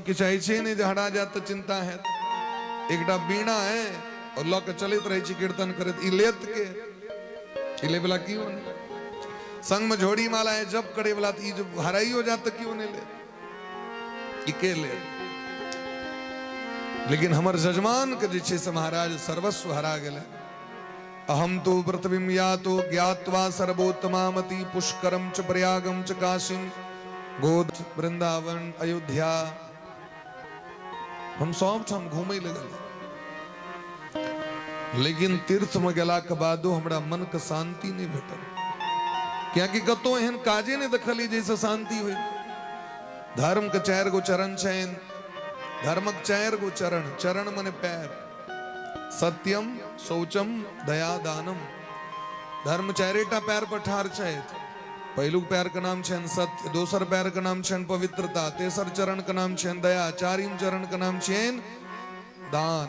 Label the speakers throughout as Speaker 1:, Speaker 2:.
Speaker 1: किछु अछि नहि जे हरा जायत तऽ चिन्ता हैत। एकटा वीणा है और लऽ के चलैत रहै छी कीर्तन करैत, ई लेत के ई ले वाला क्यों नहीं? संग में झोड़ी माला है जप करे वाला, तऽ ई जो हराइयो जायत तऽ क्यों नहीं लेत? ई के लेत? लेकिन हमर जजमान के जे छै से महाराज सर्वस्व हरा गेलै। अहम तो पृथ्वीम यातो ज्ञात्वा सर्वोत्तमामति पुष्करम च प्रयागम च काशीम गोद वृंदावन अयोध्या, हम सब ठाम घूमे लगल, लेकिन तीर्थ में गेला के बादो हमरा मन के शांति नहीं भेटल, कियाकि कतौ एहन काजे नहीं देखली जैसे शांति हुई। धर्म के चारि गो चरण छनि, धर्मक चारि गो चरण, चरण मने पैर, सत्यम शौचम दया दानम। धर्म चारिटा पैर पर ठाढ़ छथि। पहिलुक पैर के नाम छनि सत्य, दोसर पैर के नाम छनि पवित्रता, तेसर चरण के नाम छनि दया, चारिम चरण के नाम छनि दान।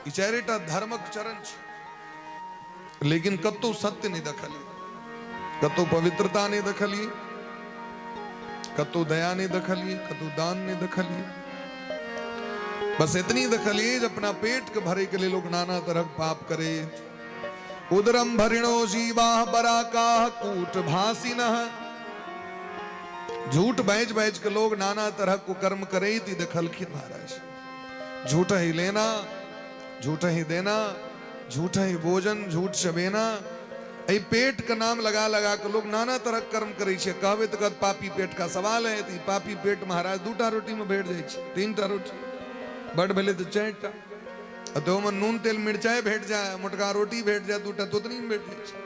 Speaker 1: ई चारिटा धर्मक चरण छै, लेकिन कतौ सत्य नहीं देखलियै, कतौ पवित्रता नहीं देखलियै, कतौ दया नहीं देखलियै, कतौ दान नहीं देखलियै। बस इतनी देखलियै जे अपना पेट के भरे के लिए लोग नाना तरह के पाप करे। उदरम भरिणो जीवा बराकाह कूट भासिनः, झूठ बैज बैज के लोग नाना तरह को कर्म करे ती देखलखिन महाराज। झूठ ही लेना, झूठ ही देना, झूठ ही भोजन, झूठ चबेना, एहि पेट के नाम लगा लगा के लोग नाना तरह के कर्म करै छै। कहबै तऽ कहत पापी पेट का सवाल है, तऽ ई पापी पेट महाराज दूटा रोटी में भेट जाइ छै, तीनटा रोटी बड भेलै तऽ चारिटा, आ तऽ नून तेल मिरचाइ भेट जाय, मोटका रोटी भेट जाय दूटा, तऽ ओतनी में भेट जाइ छै,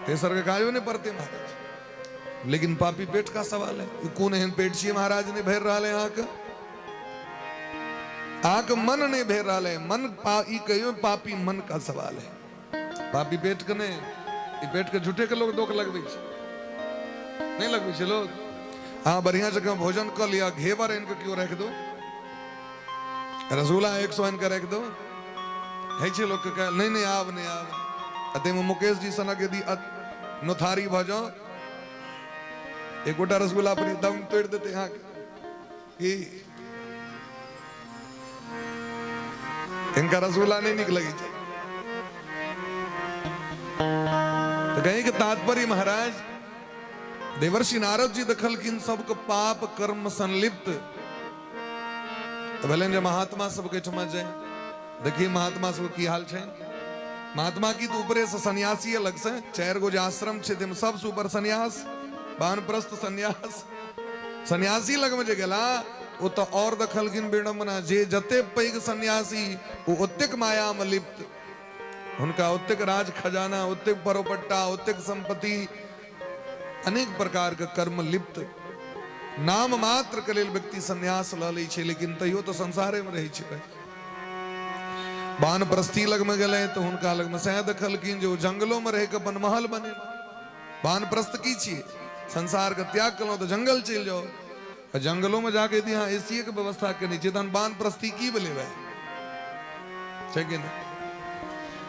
Speaker 1: तेसर के काजो नहि पड़तै महाराज। लेकिन पापी पेट का सवाल है, ई कोन एहन पेट छियै महाराज, नहि भरि रहल है अहाँके, अहाँके मन नहीं भरि रहल है। मन ई कहियो पापी मन का सवाल है, पापी पेट के नहीं। ई पेट के झूठे के लोग दोख लगबै छै, नहीं लगबै छै लोग। हाँ बढ़िया जगह भोजन कर लिया, घेवर आनि के केओ राखि दो, रसगुल्ला 100 आनि के राखि दो, है छै लोग के कहल, नहीं नहीं आब नहीं आब। आ ताहिमे मुकेश जी सनक यदि नोथारी भऽ जाओ, एक गोटा रसगुल्ला पर दम तोड़ि देतै अहाँके। की हिनका रसगुल्ला नहीं निक लगे छै? तो कहीं के तात्पर्य महाराज देवर्षि नारद जी देखलखिन सबके पाप कर्म संलिप्त, तो भेलनि जे महात्मा सबके एहिठमा जाय, देखिए महात्मा सबके की हाल छै। महात्मा की तो ऊपरे से सन्यासी अलग से, चारि गो जे आश्रम छै ताहिमे सबसे ऊपर सन्यास, वानप्रस्थ सन्यास। सन्यासी लग में जे गेला ओ तो और देखलखिन विडम्बना, जे जते पैघ सन्यासी ओ ओतेक माया में लिप्त, हुनका ओतेक राज खजाना, ओतेक परोपट्टा, ओतेक संपत्ति, अनेक प्रकार के कर्म लिप्त। नाम मात्र के लेल व्यक्ति सन्यास ल लै छै, लेकिन तैयो तो संसारे में रहै छै। वानप्रस्थी लग में गेलै तो हुनका लग में सएह देखलखिन जे ओ जंगलो में रहि के अपन महल बनेल। वानप्रस्थ की छियै? संसार के त्याग केलहुँ तऽ जंगल चलि जाउ, आ जंगलो में जाके यदि अहाँ एसीए के व्यवस्था केने छियै तहन वानप्रस्थी की भेलै भाइ, छै कि नहि?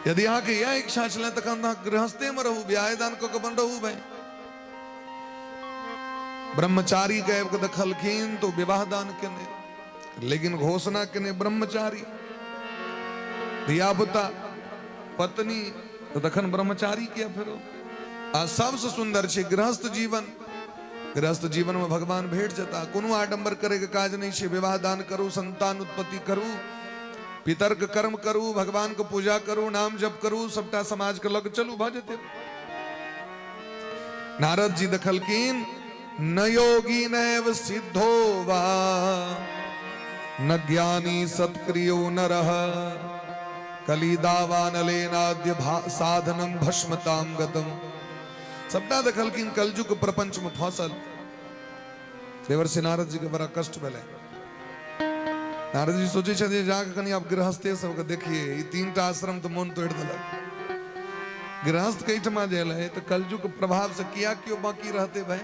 Speaker 1: यदि अहाँके इएह इच्छा छलै तखन अहाँ गृहस्थे में रहू, ब्याह दान कऽ के अपन रहू भाइ। ब्रह्मचारी के आबि कऽ देखलखिन तऽ विवाह दान केने, लेकिन घोषणा केने ब्रह्मचारी, धियापुता, पत्नी, तऽ तखन ब्रह्मचारी किया फेरो? आ सबसे सुंदर छै गृहस्थ जीवन। गृहस्थ जीवन में भगवान भेट जेता, कोनो आडंबर करे के काज नहीं छै। विवाह दान करू, संतान उत्पत्ति करू, पितर के कर्म करू, भगवान के पूजा करू, नाम जप करू, सबटा समाज के लग चलू, भऽ जेतै। नारद जी देखलखिन न योगी नैव सिद्धो वा न ज्ञानी सत्क्रियो नरः कलिदावानलेनाद्य साधनम भस्मताम गतम। सबटा देखलखिन कलयुग प्रपंच में फंसल। देवर्षि नारद जी के बड़ा कष्ट भेलै। नारद जी सोचै छथिन जाके कनि आब गृहस्थे सबके देखिए, ई तीन टा आश्रम तऽ मोन तोड़ि देलक। गृहस्थ के एहिठमा जे एलै तऽ कलयुग प्रभाव से किया केओ बाकी रहते भाई?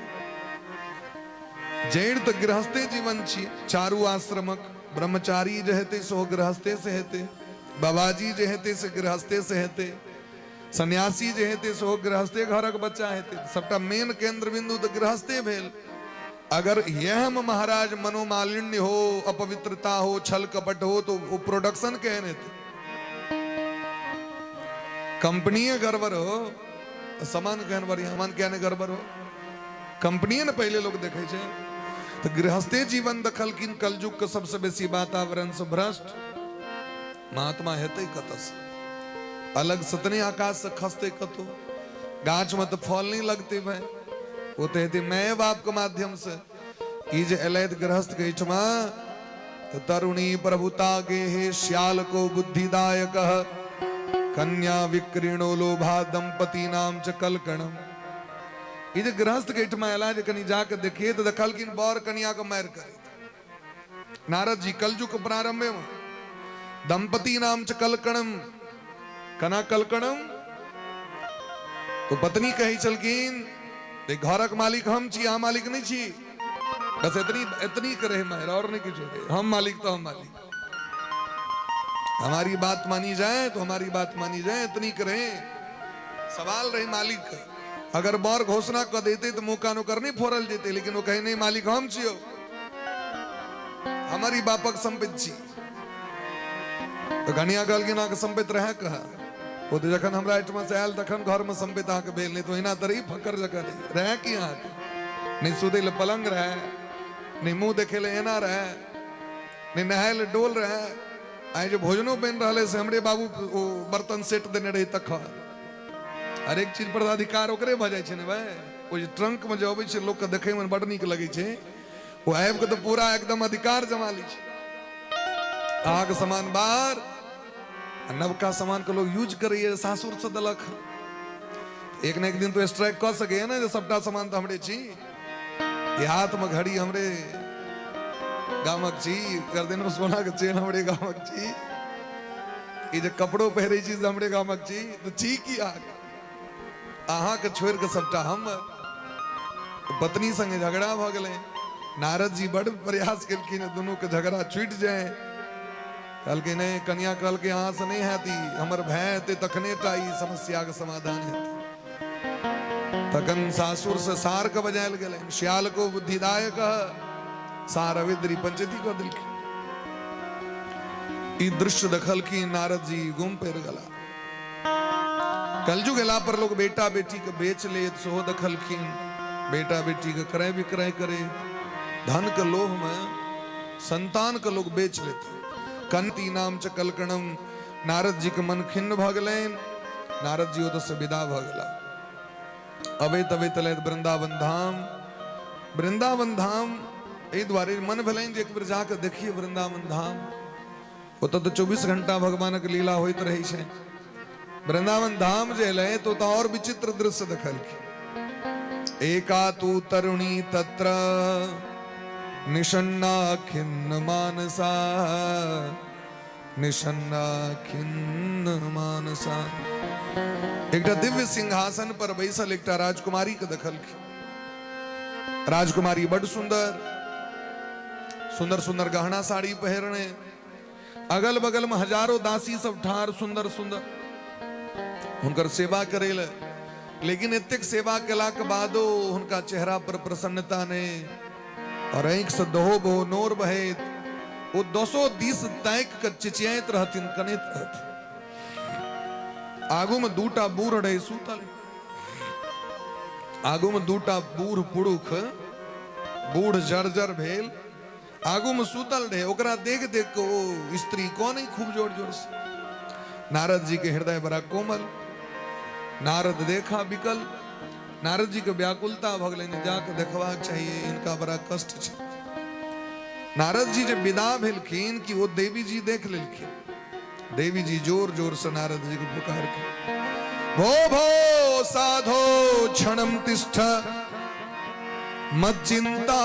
Speaker 1: जड़ि तऽ गृहस्थे जीवन छी चारू आश्रमक। ब्रह्मचारी जे हेतै सेहो गृहस्थे से हेतै, बाबाजी जे हेतै से गृहस्थे से हेतै, सन्यासी जे हेतै सेहो गृहस्थे घरक बच्चा हेतै। सबटा मेन केंद्र बिंदु तऽ गृहस्थे भेल। अगर यह में महाराज मनोमालिन्य हो, अपवित्रता हो, छल कपट हो, तो वो प्रोडक्शन केहन हेतै? कंपनीये गड़बड़ हो, सामान केहन बढ़िया, सामान किया नहि गड़बड़ हो? कंपनीये ने पहिले लोग देखै छै। तऽ गृहस्थे जीवन देखलखिन कलयुग के सबसे बेसी वातावरण से भ्रष्ट। महात्मा हेतै कतऽ से? अलग से तऽ नहि आकाश से खसतै कतौ, गाछ में तऽ फल नहीं लगते भाई, ओ तऽ हेतै माय बाप के माध्यम से। ई जे एलथि गृहस्थ के एहिठमा, तऽ तरुणी प्रभुता गेहे श्याल को बुद्धिदायक कन्या विक्रीणो लोभा दंपति नाम च कलकणम। ई जे गृहस्थ के एहिठमा एला, जे कनि जाके देखिए, तऽ देखलखिन बर कनिया के मारि करैत। नारद जी कलयुग के प्रारंभे में दंपति नाम च कलकणम, कना कलकणम, तो पत्नी कहै छलखिन जे घरक मालिक हम छी, अहाँ मालिक नहि छी। बस एतनी एतनी के रहे मारि, और नहीं किछु रहे। हम मालिक तो हम मालिक, हमारी बात मानी जाए तो हमारी बात मानी जाए, इतनी करे सवाल रही मालिक के। अगर बर घोषणा कर देते तो मुंह कान ओकर नहीं फोड़ल जेते, लेकिन वो कहे नहीं, मालिक हम छियो, हमारी बापक संपत्ति छी। तो कनिया कहलखिन अहाँके संपत्ति रहे कहा? ओ तऽ जखन हमरा एहिठमा से आयल तखन घरमे संपत्ति अहाँके भेल, नहि तऽ ओहिना तऽ रही फकर जकाँ रही। रहै की अहाँके? नहि सुतै लए पलंग रहै, नहि मुँह देखै लए एना रहै, नहि नहाय लए डोल रहै। आइ जे भोजनो बनि रहल है से हमरे बाबू ओ बर्तन सेट देने रही तखन। हरेक चीज पर अधिकार ओकरे भऽ जाइ छै ने भाय। ओ जे ट्रंक मे जे अबै छै, लोकके देखैमे बड नीक लगै छै। ओ आबि कऽ तऽ पूरा एकदम अधिकार जमा लै छै। अहाँके सामान बाहर आ नवका सामान के लोग यूज करैए, सासुर से देलक। एक ने एक दिन तो स्ट्राइक कऽ सकैए ने जे सबटा सामान तऽ हमरे छी, ई हाथमे घड़ी हमरे गामक छी, गर्दन मे सोना के चेन हमरे गामक छी, ई जे कपड़ो पहिरै छी से हमरे गामक छी, तऽ छी की अहाँके? अहाँके छोड़ि कऽ सबटा हमर। पत्नी संगे झगड़ा भऽ गेलै। नारद जी बड़ प्रयास केलखिन दुनू के झगड़ा छूटि जाय। कहलकै नहि, कनिया कहलकै अहाँ से नहि हैत ई, हमर भाय हेतै तखने टा ई समस्याके समाधान हेतै। तखन सासुर से सार के बजायल गेलै, श्याल को बुद्धिदायक सार अविद्री पंचती कऽ देलखिन। ई दृश्य देखलखिन नारद जी, गुम पड़ि गेला। कलयुग एला पर लोग बेटा बेटी के बेच लेत, सेहो देखलखिन। बेटा बेटी के क्रय विक्रय करे, धन के लोभ में संतान के लोग बेच लेते। कंती नाम च कलकणम। नारद जी के मन खिन्न भऽ गेलनि। नारद जी ओतऽ से विदा भऽ गेला। अबैत अबैत एलथि वृंदावन धाम। वृंदावन धाम एहि दुआरे मन भेलनि जे एक बेर जाकऽ देखिए वृंदावन धाम। ओतऽ तऽ 24 घंटा भगवानक लीला होइत रहै छै। वृंदावन धाम जे एलै तऽ ओतऽ और विचित्र दृश्य देखलखिन। एका तू तरुणी तत्र निषण्णा खिन्न मानसा, निषण्णा खिन्न मानसा। एकटा दिव्य सिंहासन पर बैसल एकटा राजकुमारी के देखलखिन। राजकुमारी बड सुंदर, सुंदर सुंदर गहना साड़ी पहिरने, अगल बगल में हजारों दासी सब ठार, सुंदर सुंदर, हुनकर सेवा करे ले। लेकिन एतेक सेवा केला के बादो हुनका चेहरा पर प्रसन्नता नहीं और आँखि से दहो बहो नोर बहैत। ओ दसो दिस ताकि के चिचियाइत रहथिन, कनैत रहथिन। आगू में दूटा बूढ़ रहे सुतल। आगू में दूटा बूढ़ पुरुख, बूढ़ जर्जर भेल, आगू में सुतल रहे। ओकरा देख देख के ओ स्त्री कौन है खूब जोर जोर से। नारद जी के हृदय बड़ा कोमल, नारद देखा विकल। नारद जी के व्याकुलता भऽ गेलनि, जाके देखबाक चाहिए, इनका बड़ा कष्ट छै। नारद जी जे विदा भेलखिन कि ओ देवी जी देख लेलखिन। देवी जी जोर जोर से नारद जी को पुकार के, भो भो साधो क्षणम तिष्ठ, मत चिंता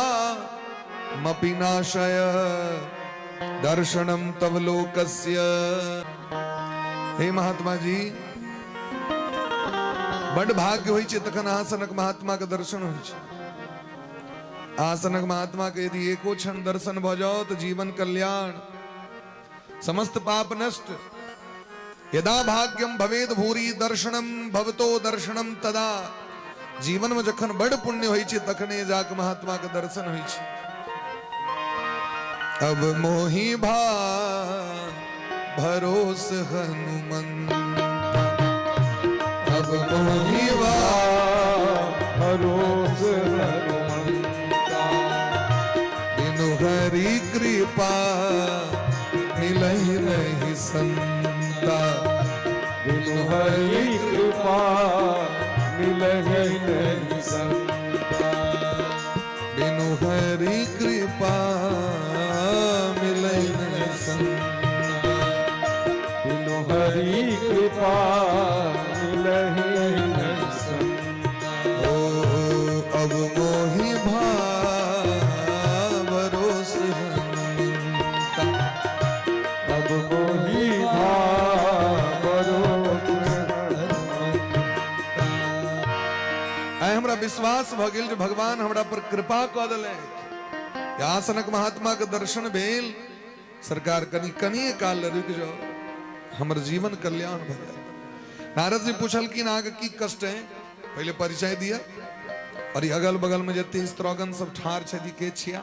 Speaker 1: मपि नाशय, दर्शनम तव लोकस्य। हे महात्मा जी, बड भाग्य होइ छै तखन अहाँ सनक महात्मा के दर्शन होइ छै। अहाँ सनक महात्मा के यदि एको क्षण दर्शन भऽ जाओ तऽ जीवन कल्याण, समस्त पाप नष्ट। यदा भाग्यम भवेद भूरी दर्शनम भवतो दर्शनम तदा जीवन में जखन बड़ पुण्य होइ छै तखने जाके महात्मा के दर्शन होइ छै। अब मोहि भा भरोस हनुमंता, अब मोहि भा
Speaker 2: भरोस हनुमंता,
Speaker 1: बिनु हरि कृपा मिलहि नहीं संता,
Speaker 2: बिनु हरि कृपा मिलहि नहीं संता,
Speaker 1: बिनु हरि कृपा मिलहि नहीं संता,
Speaker 2: बिनु हरि कृपा मिलहि नहीं संता।
Speaker 1: ओ अब मोहि भा भरोस हनुमंता,
Speaker 2: अब मोहि भा भरोस हनुमंता।
Speaker 1: आइ हमरा विश्वास भऽ गेल जे भगवान हमरा पर कृपा कऽ देलथि। आसनक महात्मा के दर्शन भेल। सरकार कनि कनिए काल रुकि जाओ, हमर जीवन कल्याण भऽ जायत। नारद जी पूछलखिन अहाँके की कष्ट है, पहिले परिचय दिया। और ई अगल बगल में जते स्त्रोगन सब ठार छथि के छिया।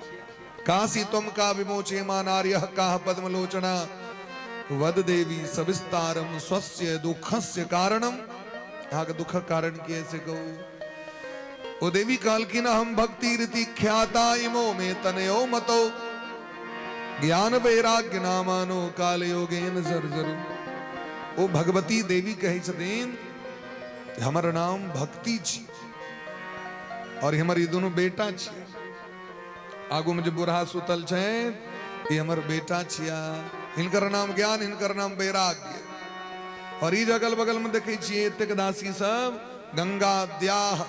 Speaker 1: काशी तुम का विमोचे मां नार्य काह पद्मलोचना, वद देवी सविस्तारम स्वस्य दुखस्य कारणम। अहाँके दुखक कारण की है से कहू। ओ देवी कहलखिन हम भक्ति रीति ख्याता इमो में तनयो मतो, ज्ञान वैराग्य नामानो काल योगेन जर्जरु। ओ भगवती देवी कहै छथिन हमर नाम भक्ति छी और हमर ई दुनू बेटा छी। आगू में जे बूढ़ा सुतल छै ई हमर बेटा छिया, हिनकर नाम ज्ञान, हिनकर नाम वैराग्य। और ई जे अगल बगल में देखै छियै एतेक दासी सब गंगा द्याह,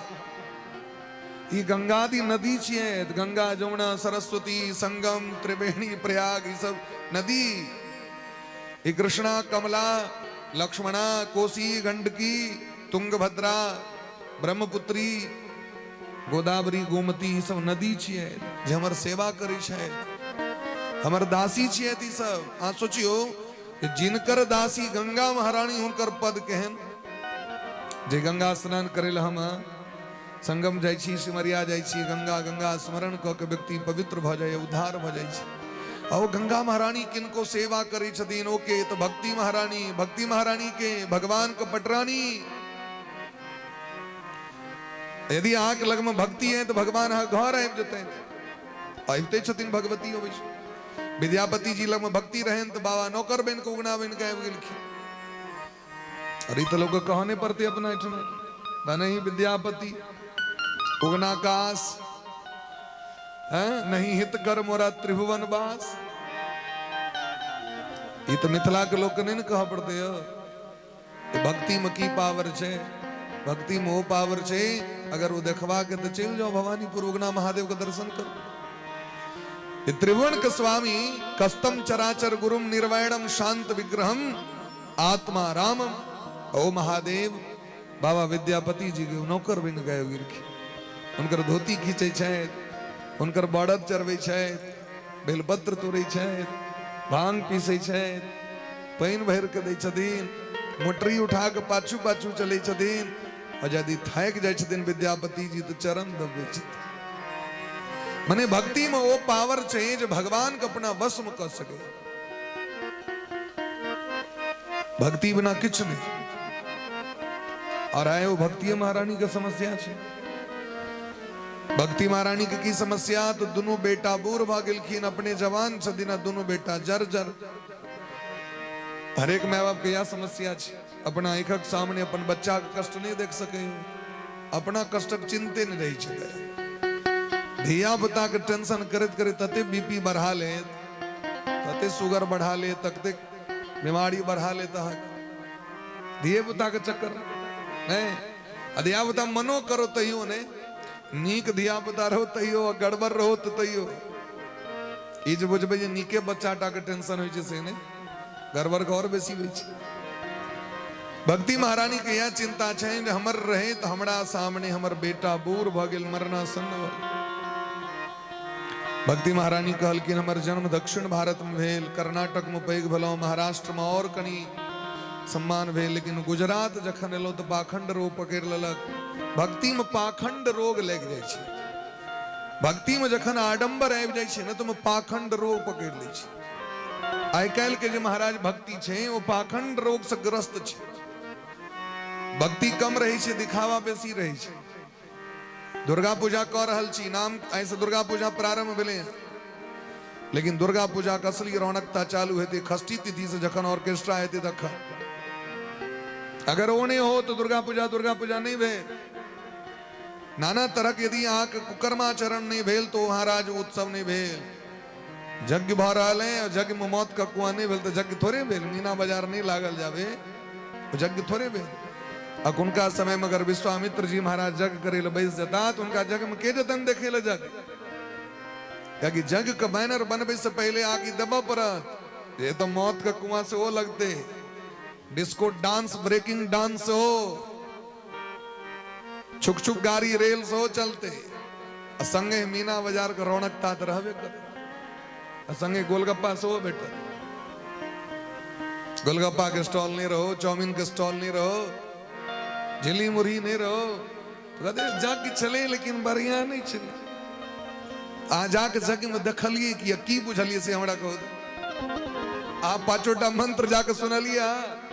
Speaker 1: ई गंगादी नदी छियै। गंगा जमुना सरस्वती संगम त्रिवेणी प्रयाग ई सब नदी। ई कृष्णा कमला लक्ष्मणा कोसी गंडकी तुंगभद्रा ब्रह्मपुत्री गोदावरी गोमती ई सब नदी छियै जे हमर सेवा करै छथि, हमर दासी छियै ई सब। अहाँ सोचियो जिनकर दासी गंगा महारानी, हुनकर पद केहन। जे गंगा स्नान करे लए हम संगम जाइ छी, सिमरिया जाइ छी, गंगा गंगा स्मरण कऽ के व्यक्ति पवित्र भऽ जाइए, उद्धार भऽ जाइ छै। आ ओ गंगा महारानी किनको सेवा करै छथिन, ओ के तऽ भक्ति महारानी, भक्ति महारानी के भगवान के पटरानी। यदि अहाँके लगमे भक्ति है तऽ भगवान अहाँ घर आबि जेतै, अबिते छथिन भगवती अबै छै। विद्यापति जी लगमे भक्ति रहनि तऽ बाबा नौकर बनि कऽ उगना बनि कऽ आबि गेलखिन। अरे तऽ लोक कहऽ नहि पड़तै अपना एहिठाम, भने ही विद्यापति उगना काश हैं नहीं हित कर मोरा त्रिभुवन वास। ई तऽ मिथिला के लोक के नहि ने कहऽ पड़तै यौ। भक्ति में की पावर छै, भक्ति में ओ पावर छै अगर ओ देखबा के तऽ चलि जाओ भवानीपुर उगना महादेव के दर्शन करू। त्रिभुवन के स्वामी कस्तम चराचर गुरुम निर्वाणम शांत विग्रहम आत्मा रामम। ओ महादेव बाबा विद्यापति जी के नौकर बनि गए गिरखी, हुनकर धोती खींचै छथि, हुनकर बड़द चरबै छथि, बेलपत्र तोड़ै छथि, भांग पीसै छथि, पानि भरि कऽ दै छथिन, मोटरी उठा कऽ पाछू पाछू चलै छथिन। और यदि थाकि जाइ छथिन विद्यापति जी तऽ चरण दबबै छथिन। मने भक्ति में ओ पावर छै जे भगवान के अपना वश में कऽ सके। भक्ति बिना किछु नहीं। और आए वो भक्ति महारानी के समस्या छै। भक्ति महारानी के की समस्या, तो दुनू बेटा बूढ़ भऽ गेलखिन, अपने जवान छथिन आ दुनू बेटा जर्जर। हरेक माय बाप के यह समस्या छै, अपना आँखिक सामने अपन बच्चा के कष्ट नहीं देख सकै, अपना कष्टक चिंते नहीं रहै छै। धिया पुता के टेंशन करैत करैत तते बीपी बढ़ा लेत, तते शुगर बढ़ा लेत, तते बीमारी बढ़ा लेत अहाँके धिये पुता के चक्कर नहीं। आ धिया पुता मनो करो तैयो नहीं, नीक धिया पुता रहो तैयो, आ गड़बड़ रहो तो तैयो। ई जे बुझबै जे नीके बच्चा टा के टेंशन होइ छै से नहि, गड़बड़ के और बेसी होइ छै। भक्ति महारानी के यह चिंता छै जे हमर रहे तऽ हमरा सामने हमर बेटा बूढ़ भऽ गेल, मरणासन्न भऽ गेल। भक्ति महारानी कहलखिन हमर जन्म दक्षिण भारत में भेल, कर्नाटक में पैघ भेलहुँ, महाराष्ट्र में और कनी सम्मान भेल। लेकिन गुजरात जखन एलहुँ तऽ पाखंड रोग पकड़ि लेलक। भक्तिमे पाखंड रोग लागि जाइ छै। भक्तिमे जखन आडम्बर आबि जाइ छै ने तऽ ओहिमे पाखंड रोग पकड़ि लै छै। आइ काल्हि के जे महाराज भक्ति छै ओ पाखंड रोग से ग्रस्त छै। भक्ति कम रहै छै, दिखावा बेसी रहै छै। दुर्गा पूजा कऽ रहल छी, नाम आइ से दुर्गा पूजा प्रारंभ भेलै, लेकिन दुर्गा पूजा के असली रौनकता चालू हेतै षष्ठी तिथि से, जखन ऑर्केस्ट्रा हेतै तखन। अगर ओ नहि हो तऽ दुर्गा पूजा दुर्गा पूजा नहि भेल। नाना तरहक यदि अहाँके कुकर्माचरण नहि भेल तऽ महाराज उत्सव नहि भेल। यज्ञ भऽ रहल है और यज्ञ में मौत का कुआं नहीं भेल तऽ यज्ञ थोड़े भेल। मीना बाजार नहीं लागल जाबे यज्ञ थोड़े भेल। अखुनका समय में अगर विश्वामित्र जी महाराज यज्ञ करे लए बैस जेता तऽ हुनका यज्ञ में के जेतन देखे लए यज्ञ? कियाकि यज्ञ के बैनर बनबै से पहले आगि देबऽ पड़त। ये तो मौत के कुआं से ओ लगते, डिस्को डांस ब्रेकिंग डांस से हो, छुक छुक गाड़ी रेल से हो चलते, आ संगे मीना बाजार के रौनक तात रहबे करत, आ संगे गोलगप्पा सेहो भेटत। गोलगप्पा के स्टॉल नहीं रहो, चाउमीन के स्टॉल नहीं रहो, झिल्ली मुरही नहीं रहो, तो कहते यज्ञ छलै लेकिन बढ़िया नहीं छलै। अहाँ जाके यज्ञ में देखलियै कि की बुझलियै से हमरा कहू। अहाँ पांचोटा मंत्र जाके सुनलियै, अहाँ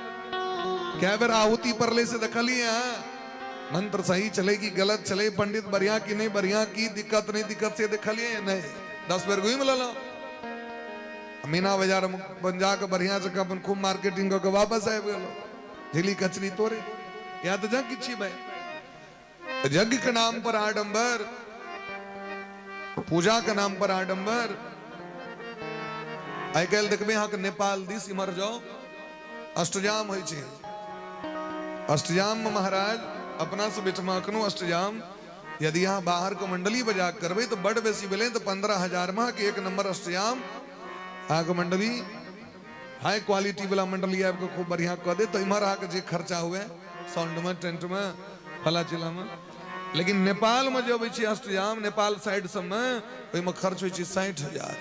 Speaker 1: कए बेर आहुति पड़लै से देखलियै, अहाँ मंत्र सही चले कि गलत चले, पंडित बढ़िया कि नहीं बढ़िया, की दिक्कत नहीं दिक्कत से देखलियै नहीं? 10 बेर घुमि लेलहुँ मीना बाजार में, अपन जाके बढ़िया से अपन खूब मार्केटिंग कऽ के वापस आबि गेलहुँ झिल्ली कचरी तोड़े। या तऽ यज्ञ छी भाई। यज्ञ के नाम पर आडंबर, पूजा के नाम पर आडंबर। आइ काल्हि देखबै अहाँके नेपाल दिस इम्हर जाउ, अष्टजाम होइ छै। अष्टजाम में महाराज अपना सब एहिठमा एखनो अष्टजाम यदि अहाँ बाहर के मंडली बजा के करबै तऽ बड बेसी भेलै तऽ 15,000 में अहाँके एक नंबर अष्टजाम, अहाँके मंडली हाई क्वालिटी वाला मंडली आबि कऽ खूब बढ़िया कऽ दे, तऽ इम्हर अहाँके जे खर्चा हुए साउंड में, टेंट में, फला चिला में। लेकिन नेपाल में जे अबै छै अष्टजाम नेपाल साइड सबमे, ओहिमे खर्च होइ छै 60,000।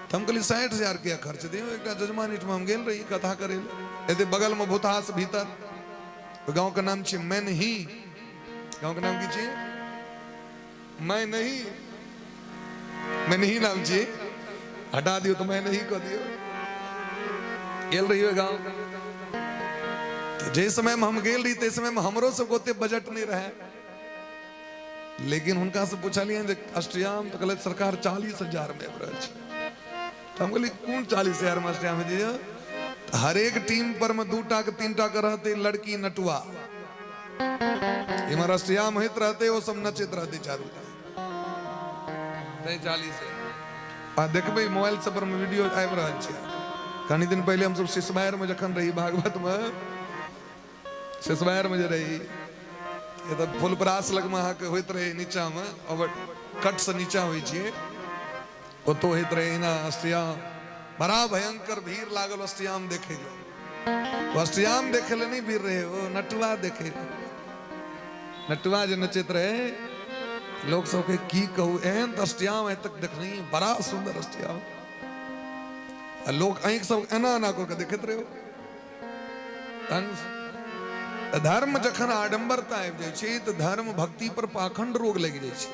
Speaker 1: तऽ हम कहलियै 60,000 किया खर्च दियौ? एकटा जजमान एहिठमा हम गेल रही कथा करै लए, एते बगलमे भूतहास भीतर गाँव के नाम छै मैनही। गाँव के नाम की छै? मैं नहीं, मैं नहीं नाम छियै, हटा दियौ तऽ मैं नहीं कऽ दियौ। गेल रहियो गाँव तऽ जाहि समयमे हम गेल रही ताहि समयमे हमरो सबके ओते बजट नहि रहै, लेकिन हुनका से पुछलियनि जे अष्टयाम, तऽ कहलथि सरकार 40,000 मे आबि रहल छै। तऽ हम कहलियै कोन 40,000 मे अष्टयाम हेतै? हरेक टीम पर मे 2 के 3 के रहतै लड़की नटुआ, इम्हर अष्टयाम होइत रहतै, ओ सब नचैत रहतै चारू कात। 40। आ देखबै मोबाइल सब पर मे वीडियो आबि रहल छै। कनि दिन पहिले हमसब सिसमायर मे जखन रही, भागवत मे सिसमायर मे जे रही, एतऽ फुलपरास लगमे अहाँके होइत रहै, नीचाँमे ओवर कट से नीचा होइ छियै, ओतौ होइत रहै एना अष्टयाम। बड़ा भयंकर भीड़ लागल अष्टयाम देखै लए। अष्टयाम देखै लए नहि भीड़ रहै, ओ नटुआ देखै लए। नटुआ जे नचैत रहै, लोक सबके की कहू, एहन तऽ अष्टयाम आइ तक देखने, बड़ा सुंदर अष्टयाम। आ लोक आँखि सब एना एना कऽ के देखैत रहै। धर्म जखन आडम्बरता आबि जाइ छै तऽ धर्म भक्ति पर पाखंड रोग लागि जाइ छै,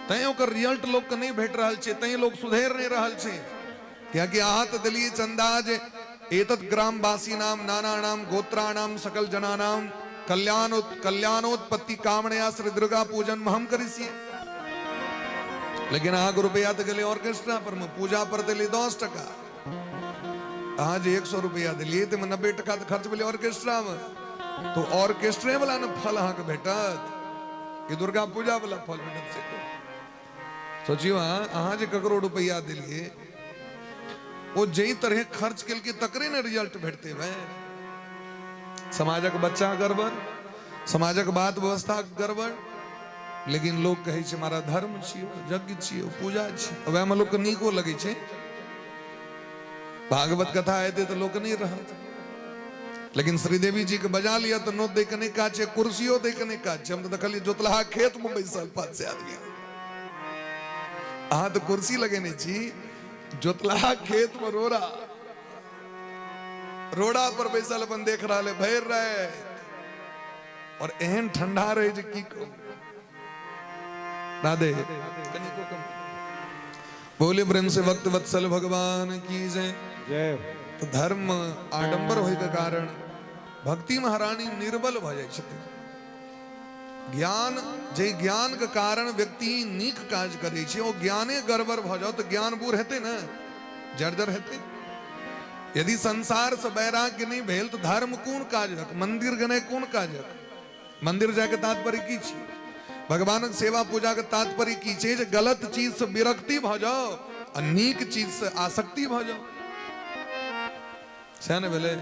Speaker 1: तैं ओकर रिजल्ट लोकके नहि भेट रहल छै, तैं लोक सुधरि नहि रहल छै। कियाकि अहाँ तऽ देलियै चंदा जे एतत् ग्रामवासी नाम नाना नाम गोत्राणाम सकल जनानाम कल्याण कल्याणोत्पत्ति कामनया श्री दुर्गा पूजन हम करिसिए, लेकिन अहाँके रुपया तऽ गेलै ऑर्केस्ट्रा पर मे, पूजा पर देलियै 10 टका। अहाँ जे 100 रुपया देलियै ताहिमे 90 टका तऽ खर्च भेलै ऑर्केस्ट्रा मे, तो ऑर्केस्ट्रे वाला ने फल अहाँके भेटत कि दुर्गा पूजा वाला फल भेटत से सोचियौ। अहाँ जे ककरो रुपया देलियै, ओ जाहि तरहे खर्च केलकै तकरे ने रिजल्ट भेटतै भाय। समाजक बच्चा गड़बड़, समाजक बात व्यवस्था गड़बड़, लेकिन लोक कहै छै हमारा धर्म छियौ, यज्ञ छियौ, पूजा छियौ। वएहमे लोकके नीको लगै छै। भागवत कथा हेतै तऽ लोक नहि रहत, लेकिन श्रीदेवी जी के बजा लिअ तऽ नोत दै के नहि काज छै, कुर्सियो दै के नहि काज छै। हम तऽ देखलियै जोतलहा खेत मे बैसल 500 आदमी। अहाँ तऽ कुर्सी लगेने छी, जोतलहा खेत मे रोड़ा। रोड़ा पर बैसल अपन देख रहल है भरि राति, और एहन ठंडा रहे जे की कहू। राधे बोले प्रेम से भक्त वत्सल भगवान की जय।
Speaker 2: जय।
Speaker 1: तो धर्म आडंबर होय के कारण भक्ति महारानी निर्बल भऽ जाइ छथिन। ज्ञान, जे ज्ञान के कारण व्यक्ति नीक काज करै छै, ओ ज्ञाने गड़बड़ भऽ जाओ तऽ ज्ञान बूढ़ हेतै ने, जर्जर हेतै। यदि संसार से वैराग्य नहीं भेल तो धर्म कोन काजक, मंदिर गेनाइ कोन काजक? मंदिर जाके तात्पर्य की छै? भगवानक सेवा पूजा के तात्पर्य की छै? जे गलत चीज से विरक्ति भऽ जाओ आ नीक चीज से आसक्ति भऽ जाओ। सएह ने भेलै?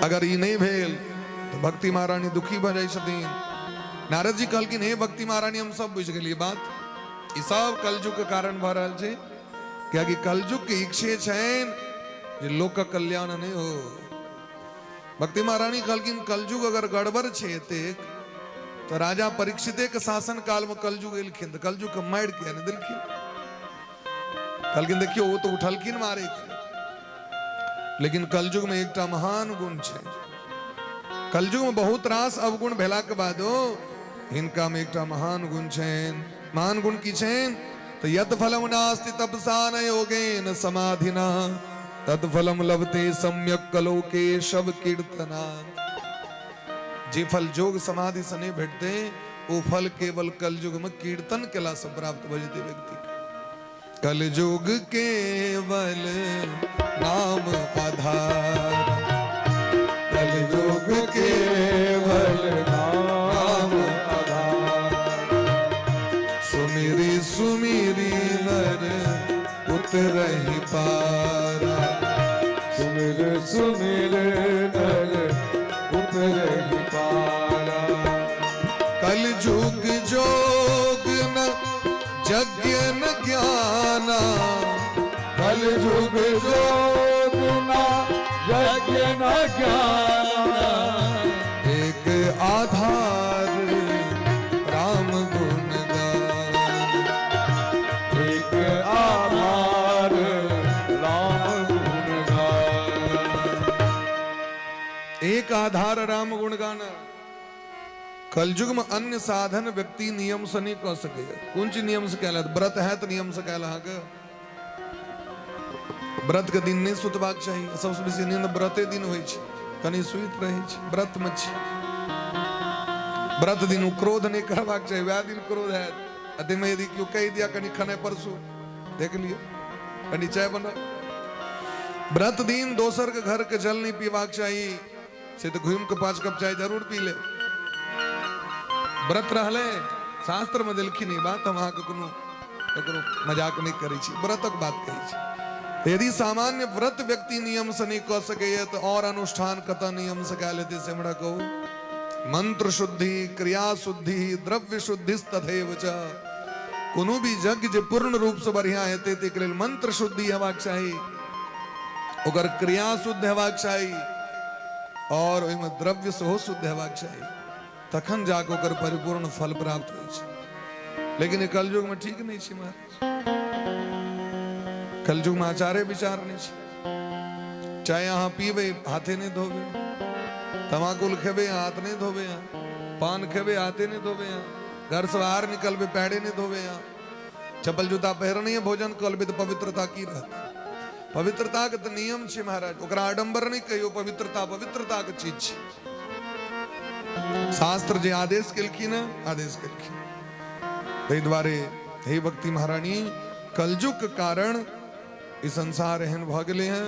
Speaker 1: अगर ई नहीं भेल तो भक्ति महारानी दुखी भऽ जाइ छथिन। नारद जी कहलखिन, हे भक्ति महारानी, हम सब बुझि गेलियै बात, ई सब कलयुग के कारण भऽ रहल छै, कियाकि कलयुग के इच्छे छनि जे लोकक कल्याण नहि हो। भक्ति महारानी कहलखिन, कलयुग अगर गड़बड़ छै एतेक तऽ राजा परीक्षिते के शासन काल में कलयुग एलखिन तऽ कलयुग के मारि किया नहि देलखिन? कहलखिन, देखियौ, ओ तऽ उठलखिन मारे के, लेकिन कलयुग में एकटा महान गुण छै। कलयुग में बहुत रास अवगुण भेला के बादो हिनका में एकटा महान गुण छनि। महान गुण की छनि? तऽ यत फलम नास्ति तपसा न योगेन समाधिना तद फलम लभते सम्यक कलो केशव कीर्तना। जे फल जोग समाधि से नहीं भेटते, ओ फल केवल कलयुग में कीर्तन केला से प्राप्त भऽ जेतै व्यक्ति के। कलयुग केवल नाम आधार, कलयुग केवल नाम आधार, सुमिरी सुमिरी नर उतरहि पारा,
Speaker 2: सुमिर सुमिर नर उतरहि पारा।
Speaker 1: कलयुग जोग न यज्ञ न ज्ञाना,
Speaker 2: कलयुग जोग न यज्ञ न ज्ञाना,
Speaker 1: एक आधार राम गुण गान,
Speaker 2: एक आधार राम गुण गान।
Speaker 1: एक आधार राम गुण गाना। कलयुग में अन्य साधन व्यक्ति नियम से नहीं कह सके। कोन चीज नियम से कैल? व्रत है तो नियम से कैल। अहाँके व्रत के दिन नहीं सुतबाक चाही। सबसे बेसी नींद व्रते दिन होइ छै, कनि सुति रहै छै, व्रत में छी। व्रत दिन क्रोध नहीं करबाक चाही, वएह दिन क्रोध हैत। आ ताहिमे यदि केओ कहि दिया कनि खने परसू देख लियौ, कनि चाय बनाउ। व्रत दिन दोसर के घर के जल नहीं पीबाक चाही, से तऽ घुमि कऽ 5 कप चाय जरूर पी ले। व्रत रहलै, शास्त्र में देलखिन ई बात, हम अहाँके कोनो ककरो मजाक नहि करै छी, व्रतक बात कहै छी। तऽ यदि सामान्य व्रत व्यक्ति नियम से नहि कऽ सकैए तऽ और अनुष्ठान कतऽ नियम से कयल हेतै से हमरा कहू। मंत्र शुद्धि, क्रिया शुद्धि, द्रव्य शुद्धि तथैव च। कोनो भी यज्ञ जे पूर्ण रूप से बढ़िया हेतै ताहिके लेल मंत्र शुद्धि हेबाक चाही, ओकर क्रिया शुद्ध हेबाक चाही और ओहिमे द्रव्य सेहो शुद्ध हेबाक चाही, तखन जाके ओकर परिपूर्ण फल प्राप्त होइ छै। लेकिन ई कलयुग में ठीक नहीं छै महाराज। कलयुग में आचारे विचार नहीं छै। चाय अहाँ पीबै, हाथे नहीं धोबै, तमाकुल खेबै, हाथ नहीं धोबै, अहाँ पान खेबै, हाथे नहीं धोबै, अहाँ घर से बाहर निकलबै, पैरे नहीं धोबै, अहाँ चप्पल जूता पहिरने भोजन कऽ लेबै तऽ पवित्रता की रहतै? पवित्रता के तऽ नियम छै महाराज, ओकरा आडंबर नहीं कहियो। पवित्रता पवित्रता के चीज छै। शास्त्र जे आदेश केलखिन, आदेश केलखिन। ताहि दुआरे हे भक्ति महारानी, कलयुग के कारण ई संसार एहन भऽ गेलै हँ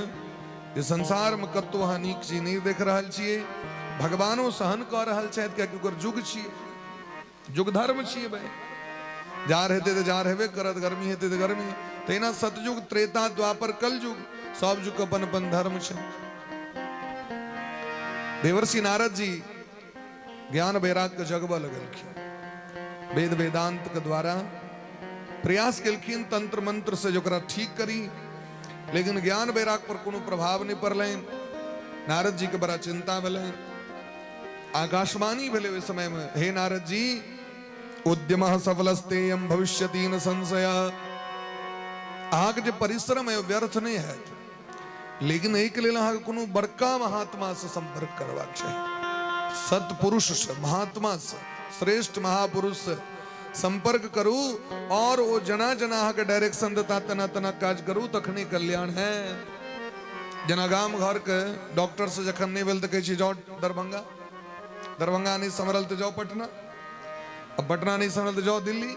Speaker 1: जे संसार में कतौ अहाँ नीक चीज नहि देख रहल छियै। भगवानो सहन कऽ रहल छथि, कियाकि ओकर युग छियै, युग धर्म छियै भाई। जाड़ हेतै तऽ जाड़ हेबे करत, गर्मी हेतै तऽ गर्मी। तहिना सतयुग, त्रेता, द्वापर, कलयुग, सब युग अपन अपन धर्म छै। देवर्षि नारद जी ज्ञान वैराग के जगबऽ लगलखिन, वेद वेदांत के द्वारा प्रयास केलखिन तंत्र मंत्र से जे ओकरा ठीक करी, लेकिन ज्ञान वैराग पर कोनो प्रभाव नहि पड़लनि। नारद जी के बड़ा चिंता भेलनि। आकाशवाणी भेलै ओहि समय में, हे नारद जी, उद्यम सफलस्तेयम भविष्यति न संशय। अहाँके जे परिश्रम है व्यर्थ नहीं हैत। लेकिन एहिके लेल अहाँके कोनो बड़का महात्मासँ सम्पर्क करबाक चाही। सत्पुरुषसँ, महात्मासँ, श्रेष्ठ महापुरुषसँ सम्पर्क करू और ओ जना जना अहाँके डायरेक्शन देता तेना तेना काज करू, तखने कल्याण है। जेना गाम घरके डॉक्टर से जखन नहि भेल तऽ कहै छी जाउ दरभंगा, दरभंगा नहि सम्हरल तऽ जाउ पटना, आ पटना नहि सम्हरल तऽ जाउ दिल्ली।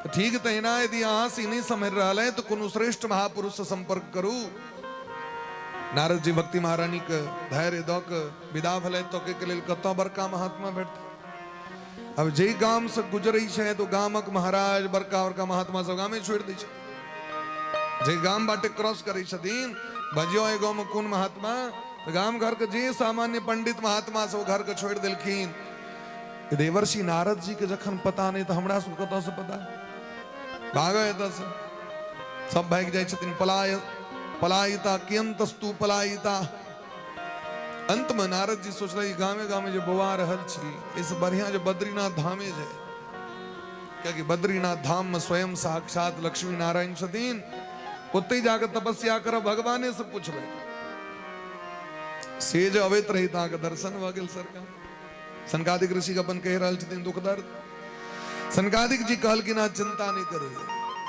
Speaker 1: तऽ ठीक तहिना यदि अहाँ से नहि सम्हरि रहल है तऽ कोनो श्रेष्ठ महापुरुष से सम्पर्क करू। नारद जी भक्ति महारानी के धैर्य दऽ के विदा भेलै तकै के लेल कतऽ बड़का महात्मा भेटतै। अब जे गाम से गुजरै छै तो गामक महाराज बड़का बड़का महात्मा सब गामे छोड़ि दै छै। जे गाम बाटे क्रॉस करै छथिन, बजियो एहि गाँवमे कोन महात्मा, तऽ गाम घर के जे सामान्य पंडित महात्मा सब घर के छोड़ि देलखिन। देवर्षि नारद जी के जखन पता नहि तऽ हमरा सबके कतऽ से पता? भागऽ एतऽ से, सब भागि जाइ छथिन। पलाय पलायिता कियंतस्तु पलायिता। अंत में नारद जी सोचल गामे गामे जे बौआ रहल छी, एहिसँ बढ़िया जे बद्रीनाथ धामे जाय, कियाकि बद्रीनाथ धाम में स्वयं साक्षात लक्ष्मी नारायण छथिन, ओतहि जाके तपस्या करब, भगवाने से पूछबै। से जे अबैत रही तऽ अहाँके दर्शन भऽ गेल। सरकार सनकादिक ऋषि के अपन कहि रहल छथिन दुख दर्द। सनकादिक जी कहलखिन अहाँ चिंता नहि करू,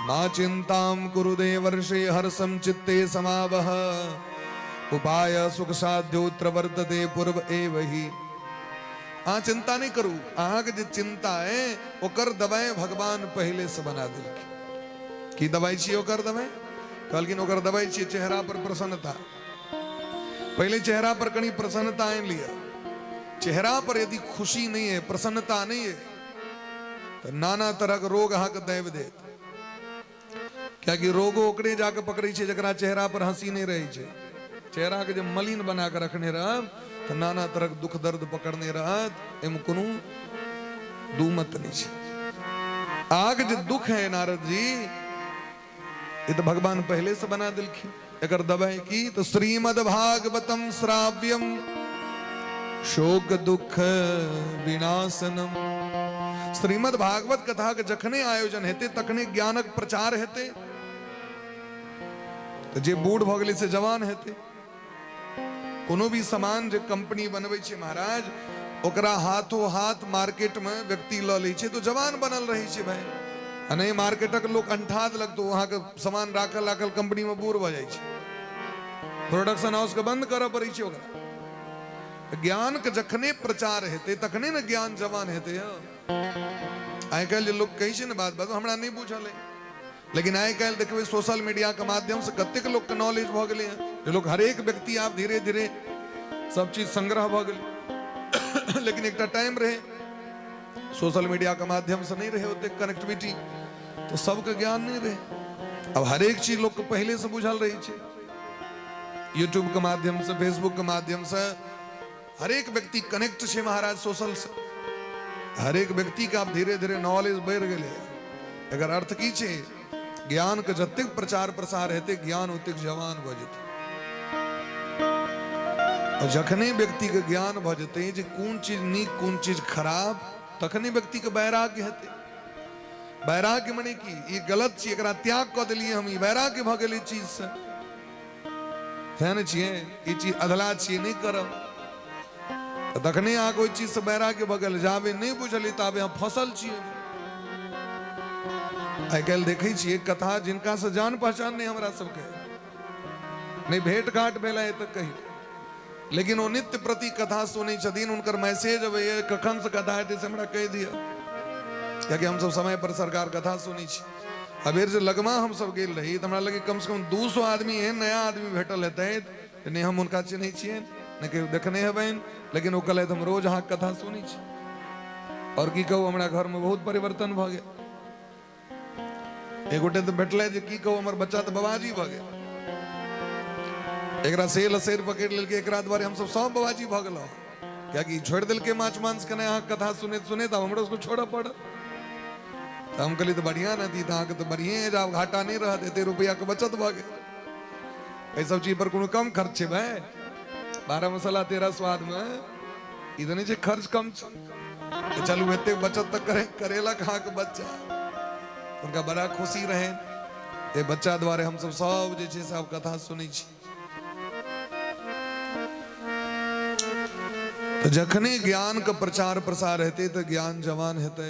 Speaker 1: माँ चिंताम कुरु देवर्षि हर्षम चित्ते समावह, उपाय सुख साध्योत्र वर्तते पूर्व एव ही। अहाँ चिंता नहि करू, अहाँके जे चिंता है ओकर दवाई भगवान पहले से बना देलखिन। की दवाई छियै ओकर दवाई? कहलखिन ओकर दवाई छियै चेहरा पर प्रसन्नता। पहले चेहरा पर कनी प्रसन्नता आनि लिअ। चेहरा पर यदि खुशी नहीं है, प्रसन्नता नहीं है, तो नाना तरह के रोग अहाँके दाबि देत। कियाकि रोगो ओकरे जाके पकड़ै छै जकरा चेहरा पर हंसी नहीं रहै छै। चेहरा के जे मलिन बना के रखने रहब तऽ नाना तरह के दुख दर्द पकड़ने रहत, एहिमे कोनो दू मत नहीं छै। अहाँके जे दुख है नारद जी, ई तऽ भगवान पहले से बना देलखिन। एकर दवाई की? तऽ श्रीमद् भागवतम श्राव्यम शोक दुख विनाशनम। श्रीमद् भागवत कथा के जखने आयोजन हेतै तखने ज्ञानक प्रचार हेतै, तऽ जे बूढ़ भऽ गेलै से जवान हेतै। कोनो भी सामान जे कंपनी बनबै छै महाराज, ओकरा हाथो हाथ मार्केट में व्यक्ति लऽ लै छै तो जवान बनल रहै छै भाई। आ नहि मार्केटक लोक अंठा देलक तऽ अहाँके सामान राखल राखल कंपनी में बूढ़ भऽ जाइ छै, प्रोडक्शन हाउस के बंद करऽ पड़ै छै ओकरा। ज्ञान के जखने प्रचार हेतै तखने ने ज्ञान जवान हेतै। आइ काल्हि जे लोक कहै छै ने बात बात हमरा नहि बुझल अइ, लेकिन आइ काल्हि देखबै सोशल मीडिया के माध्यम से कतेक लोक के नॉलेज भऽ गेलै हँ, जे लोक हरेक व्यक्ति आब धीरे धीरे सब चीज संग्रह भऽ गेलै। लेकिन एकटा टाइम रहै सोशल मीडिया के माध्यम से नहीं रहे ओते कनेक्टिविटी, तो सबके ज्ञान नहीं रहे। अब हरेक चीज लोग के पहले से बुझल रहे छै, यूट्यूब के माध्यम से, फेसबुक के माध्यम से हरेक व्यक्ति कनेक्ट छै महाराज सोशल से। हरेक व्यक्ति के आब धीरे धीरे नॉलेज बढ़ि गेलै। एकर अर्थ की छै? ज्ञान के जतेक प्रचार प्रसार हेतै ज्ञान ओतेक जवान भऽ जेतै। और जखने व्यक्ति के ज्ञान भऽ जेतै जे कोन चीज नीक कोन चीज खराब, तखने व्यक्ति के वैराग्य हेतै। वैराग्य मने की? ई गलत छी, एकरा त्याग कऽ देलियै हम, ई वैराग्य भऽ गेलै चीज से। तें ने छियै ई चीज अधला छियै, नहि करब। तऽ तखने अहाँके ओहि चीजसँ वैराग्य भऽ गेल। जाबे नहि बुझलियै ताबे अहाँ फसल छियै। आइ काल्हि देखै छियै कथा जिनकासँ जान पहचान नहि, हमरा सबके नहि भेंट घाट भेल है तक कहियो, लेकिन ओ नित्य प्रति कथा सुनै छथिन, हुनकर मैसेज अबैए कखन से कथा हेतै से हमरा कहि दिअ, कियाकि हमसब समय पर सरकार कथा सुनै छी। अबेर जे लगमा हमसब गेल रही तऽ हमरा लगे कम से कम 200 आदमी एहन नया आदमी भेटल हेतै, नहि हम हुनका चिन्है छियनि, नहि कहियो देखने हेबनि, लेकिन ओ कहलथि हम रोज अहाँके कथा सुनै छी। आओर की कहू, हमरा घरमे बहुत परिवर्तन भऽ गेल। एक गोटे तऽ भेटलै जे की कहू, हमर बच्चा तऽ बबाजी भऽ गेल, एकरा से लसेर पकड़ि लेलकै, एकरा दुआरे हमसब सब बबाजी भऽ गेलहुँ, कियाकि छोड़ि देलकै माछ मांस खेनाइ अहाँके कथा सुनैत सुनैत, आब हमरो सबके छोड़ऽ पड़त। तऽ हम कहलियै तऽ बढ़िआँ ने, तऽ अहाँके तऽ बढ़िएँ जे आब घाटा नहि रहत, एते रुपैआके बचत भऽ गेल। एहि सब चीज पर कोनो कम खर्च छै भाय? 12 मसाला 13 स्वाद में ई तऽ नहि छै खर्च कम छै। तऽ चलू एते बचत तऽ करे करेलक अहाँके बच्चा, हुनका बड़ा खुशी रहनि। एहि बच्चा दुआरे हमसब सब जे छै से आब कथा सुनै छी। तऽ जखने ज्ञानके प्रचार प्रसार हेतै तऽ ज्ञान जवान हेतै।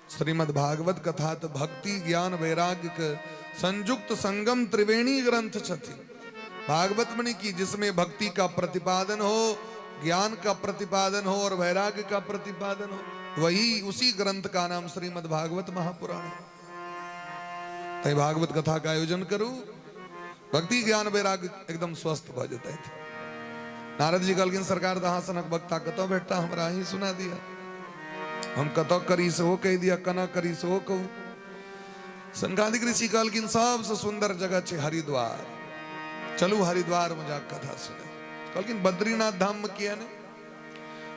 Speaker 1: श्रीमद् भागवत कथा तऽ भक्ति ज्ञान वैराग्य के संयुक्त संगम त्रिवेणी ग्रंथ छथिन। भागवत मने की? जिसमें भक्ति का प्रतिपादन हो, ज्ञान का प्रतिपादन हो और वैराग्य का प्रतिपादन हो, वही उसी ग्रंथ का नाम श्रीमद् भागवत महापुराण है। तैं भागवत कथा का आयोजन करू, भक्ति ज्ञान वैराग्य एकदम स्वस्थ भऽ जेतै। नारद जी कहलखिन, सरकार, तऽ अहाँ सनक वक्ता कतऽ भेटता? हमरा अहीं सुना दिया। हम कतऽ करी सेहो कहि दिया, केना करी सेहो कहू। सनकादिक ऋषि कहलखिन, सबसँ सुन्दर जगह छै हरिद्वार, चलू हरिद्वार में जाके कथा सुने। कहलखिन, बद्रीनाथ धाम में किया ने?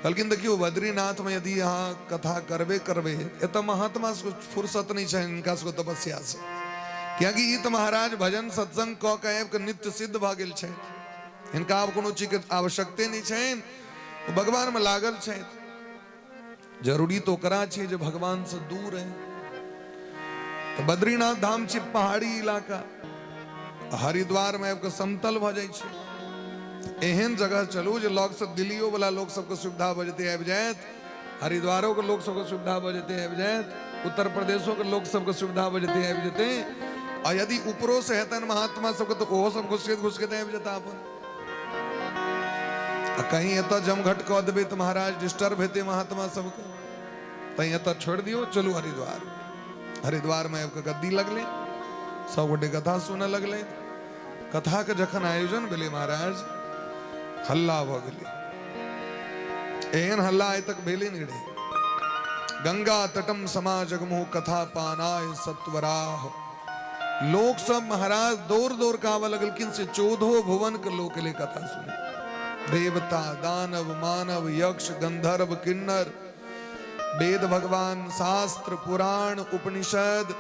Speaker 1: कहलखिन, देखियौ, बद्रीनाथ में यदि अहाँ कथा करबे करबै, एतऽ महात्मा सबके फुर्सत नहि छनि हिनका सबके तपस्या से, कियाकि ई तऽ महाराज भजन सत्संग कऽ के आबि कऽ नित्य सिद्ध भऽ गेल छथि। हिनका आब कोनो चीजके आवश्यकते नहि छनि, ओ भगवानमे लागल छथि। जरूरी तऽ ओकरा छै जे भगवान से दूर है। तऽ बद्रीनाथ धाम छै पहाड़ी इलाका, हरिद्वार में आबि कऽ समतल भऽ जाइ छै। एहन जगह चलू जे लग से दिल्लियो वाला लोक सबके सुविधा भऽ जेतै आबि जायत, हरिद्वारो के लोक सबके सुविधा भऽ जेतै आबि जायत, उत्तर प्रदेशो के लोक सबके सुविधा भऽ जेतै आबि जेतै। आ यदि ऊपरो से हेतनि महात्मा सबके तऽ ओहो सब घुसकैत घुसकैत आबि जेता अपन। आ कहीं एतऽ जमघट कऽ देबै तऽ महाराज डिस्टर्ब हेतै महात्मा सबके, तैं एतऽ छोड़ि दियौ, चलू हरिद्वार। हरिद्वारमे आबि कऽ गद्दी लगलै, सब गोटे कथा सुनऽ लगलै। कथाके जखन आयोजन भेलै महाराज, हल्ला भऽ गेलै। एहन हल्ला आइ तक भेले नहि रहै। गंगा तटम समा जगमुह कथा पानाय सत्वराह। लोक सब महाराज दौड़ दौड़ के आबऽ लगलखिन, से चौदहो भुवन के लोक एलै कथा सुने। देवता, दानव, मानव, यक्ष, गंधर्व, किन्नर, वेद भगवान, शास्त्र, पुराण, उपनिषद,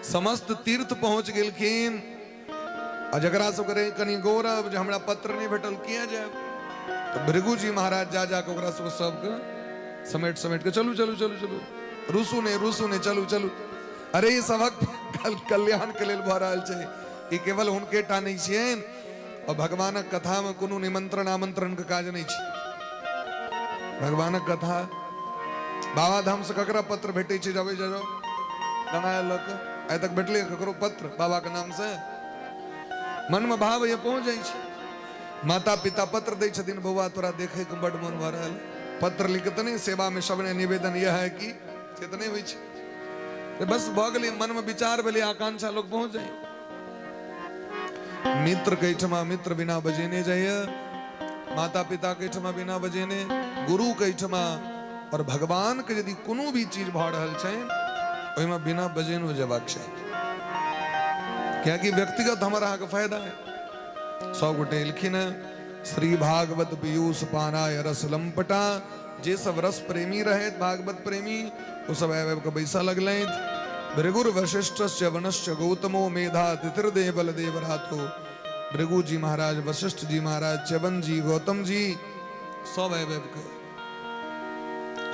Speaker 1: समस्त तीर्थ पहुंच गेलखिन। आ जकरा सबके रहै कनि गौरव जे हमरा पत्र नहि भेटल, किया जायब, तऽ भृगु जी महाराज जा जा कऽ ओकरा सबके सबके समेट समेट के, चलू चलू चलू चलू, रुसू नहि, रुसू नहि, चलू चलू। अरे, ई सभक कल्याण के लेल भऽ रहल छै, ई केवल हुनके टा नहि छियनि। और भगवानक कथा में कोनो निमंत्रण आमंत्रण के काज नहीं छै। भगवानक कथा बाबा धाम से ककरा पत्र भेटै छै? जबै जाओ गंगा लऽ कऽ, आइ तक भेटलै ककरो पत्र बाबा के नाम से? मन में भाव ये पहुंच जाइ छै। माता पिता पत्र दै छथिन, बौआ तोरा देखै के बड मन भऽ रहल। पत्र लिख तऽ नहि, सेवा में सबने निवेदन यह है कि, से तऽ नहि होइ छै। बस भऽ गेलै, मन में विचार भेलै, आकांक्षा, लोग पहुंच जाइ। मित्र के एहिठमा मित्र बिना बजेने जाइए, माता पिता के एहिठमा बिना बजेने, गुरु के एहिठमा और भगवान के यदि कोनो भी चीज भऽ रहल छै, ओहिमे बिना बजेनो जेबाक चाही, कियाकि व्यक्तिगत हमर अहाँके फायदा है। सब गोटे एलखिन हेँ। श्री भागवत पीयूष पानाय रस लंपटा। जे सब रस प्रेमी रहे, भागवत प्रेमी, ओ सब आबि आबि कऽ बैसऽ लगलथि। भृगुर वशिष्ठ वनश्च गौतमो मेधा तिथिर्देव देवरातो। भृगु जी महाराज, वशिष्ठ जी महाराज, च्यवन जी, गौतम जी, सब आबि आबि कऽ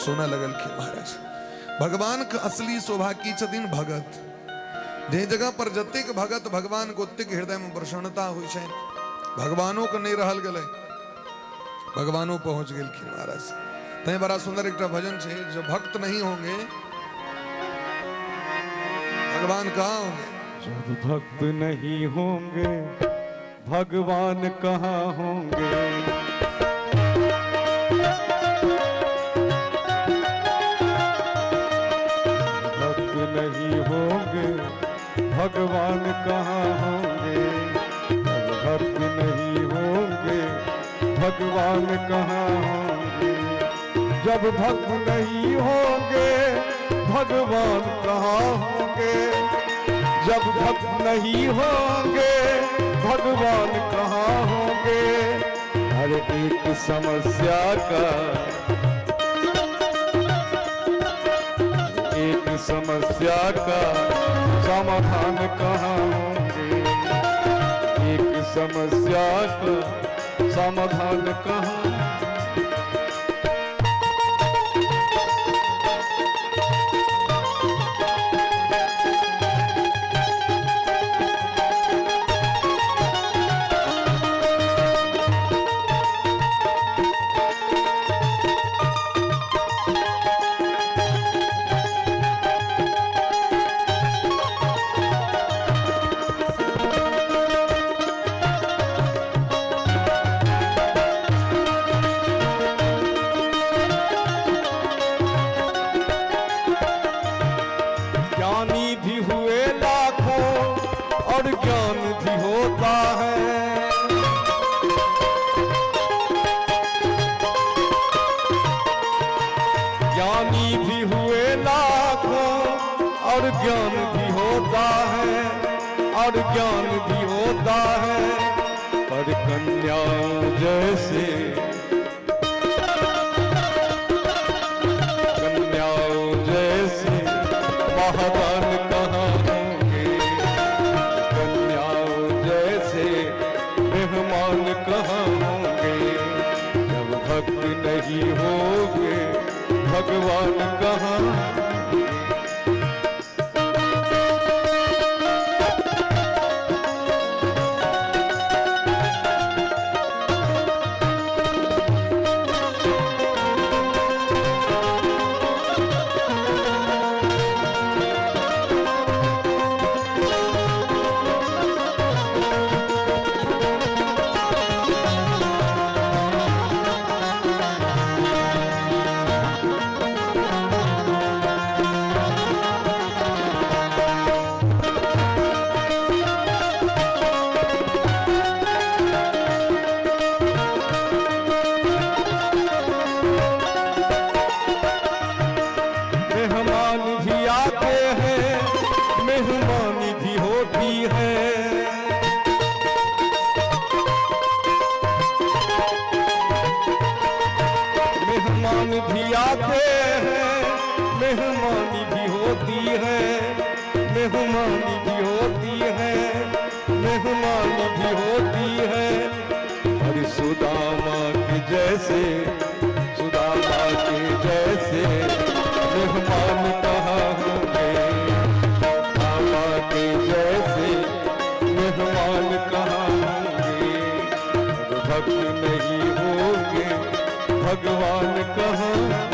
Speaker 1: सुनऽ लगलखिन महाराज। भगवान के असली शोभा की छथिन? भगत। जे जगह पर जतेक भगत, भगवान के ओतेक हृदय में प्रसन्नता होइ छै। भगवानो के नहि रहल गेलै, भगवानो पहुंच गेलखिन महाराज। तैं बड़ा सुंदर एकटा भजन छै, जो भक्त नहीं होंगे भगवान कहाँ होंगे।
Speaker 2: जब भक्त नहीं होंगे भगवान कहाँ होंगे। भक्त नहीं होंगे भगवान कहाँ होंगे। जब भक्त नहीं होंगे भगवान कहाँ होंगे। जब भक्त नहीं होंगे भगवान कहाँ होंगे। जब भक्त नहीं होंगे भगवान कहाँ होंगे। हर एक समस्या का, एक समस्या का समाधान कहाँ होंगे। एक समस्या का समाधान कहाँ। और ज्ञान भी होता है। ज्ञानी भी हुए लाखों और ज्ञान भी होता है, और ज्ञान भी होता है, पर कन्याओं जैसे, कन्याओं जैसे महादान कहाँ होंगे, कन्याओं जैसे मेहमान कहाँ होंगे, जब भक्त नहीं होंगे भगवान कहाँ। मेहमान भी आते हैं, मेहमानी भी होती है। मेहमान भी आते हैं, मेहमानी भी होती है, मेहमानी भी होती है, मेहमानी भी होती है, और सुदामा के जैसे, सुदामा के जैसे मेहमान कहाँ होंगे, सुदामा के जैसे मेहमान कहाँ होंगे, जब भक्त नहीं होंगे भगवान कहाँ होंगे।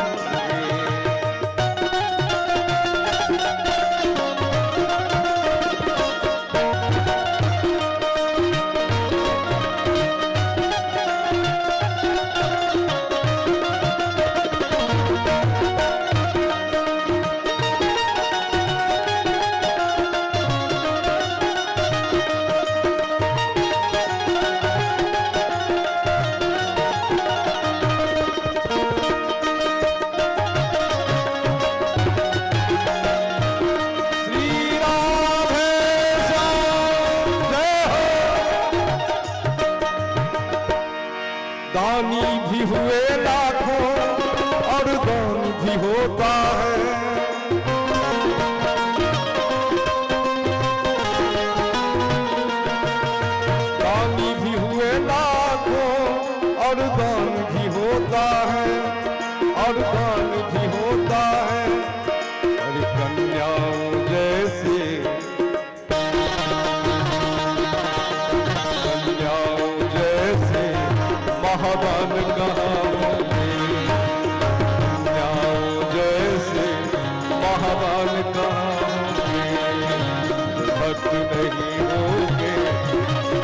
Speaker 2: श्री राधे श्याम जय हो। दानी भी हुए लाखों और दान भी होता है। दानी भी हुए लाखों और दान भी होता है, और दान भी होता है, और कन्याओं जैसे, कन्याओं जैसे महादान कहाँ होंगे, कन्याओं जैसे महादान कहाँ होंगे, भक्त नहीं होंगे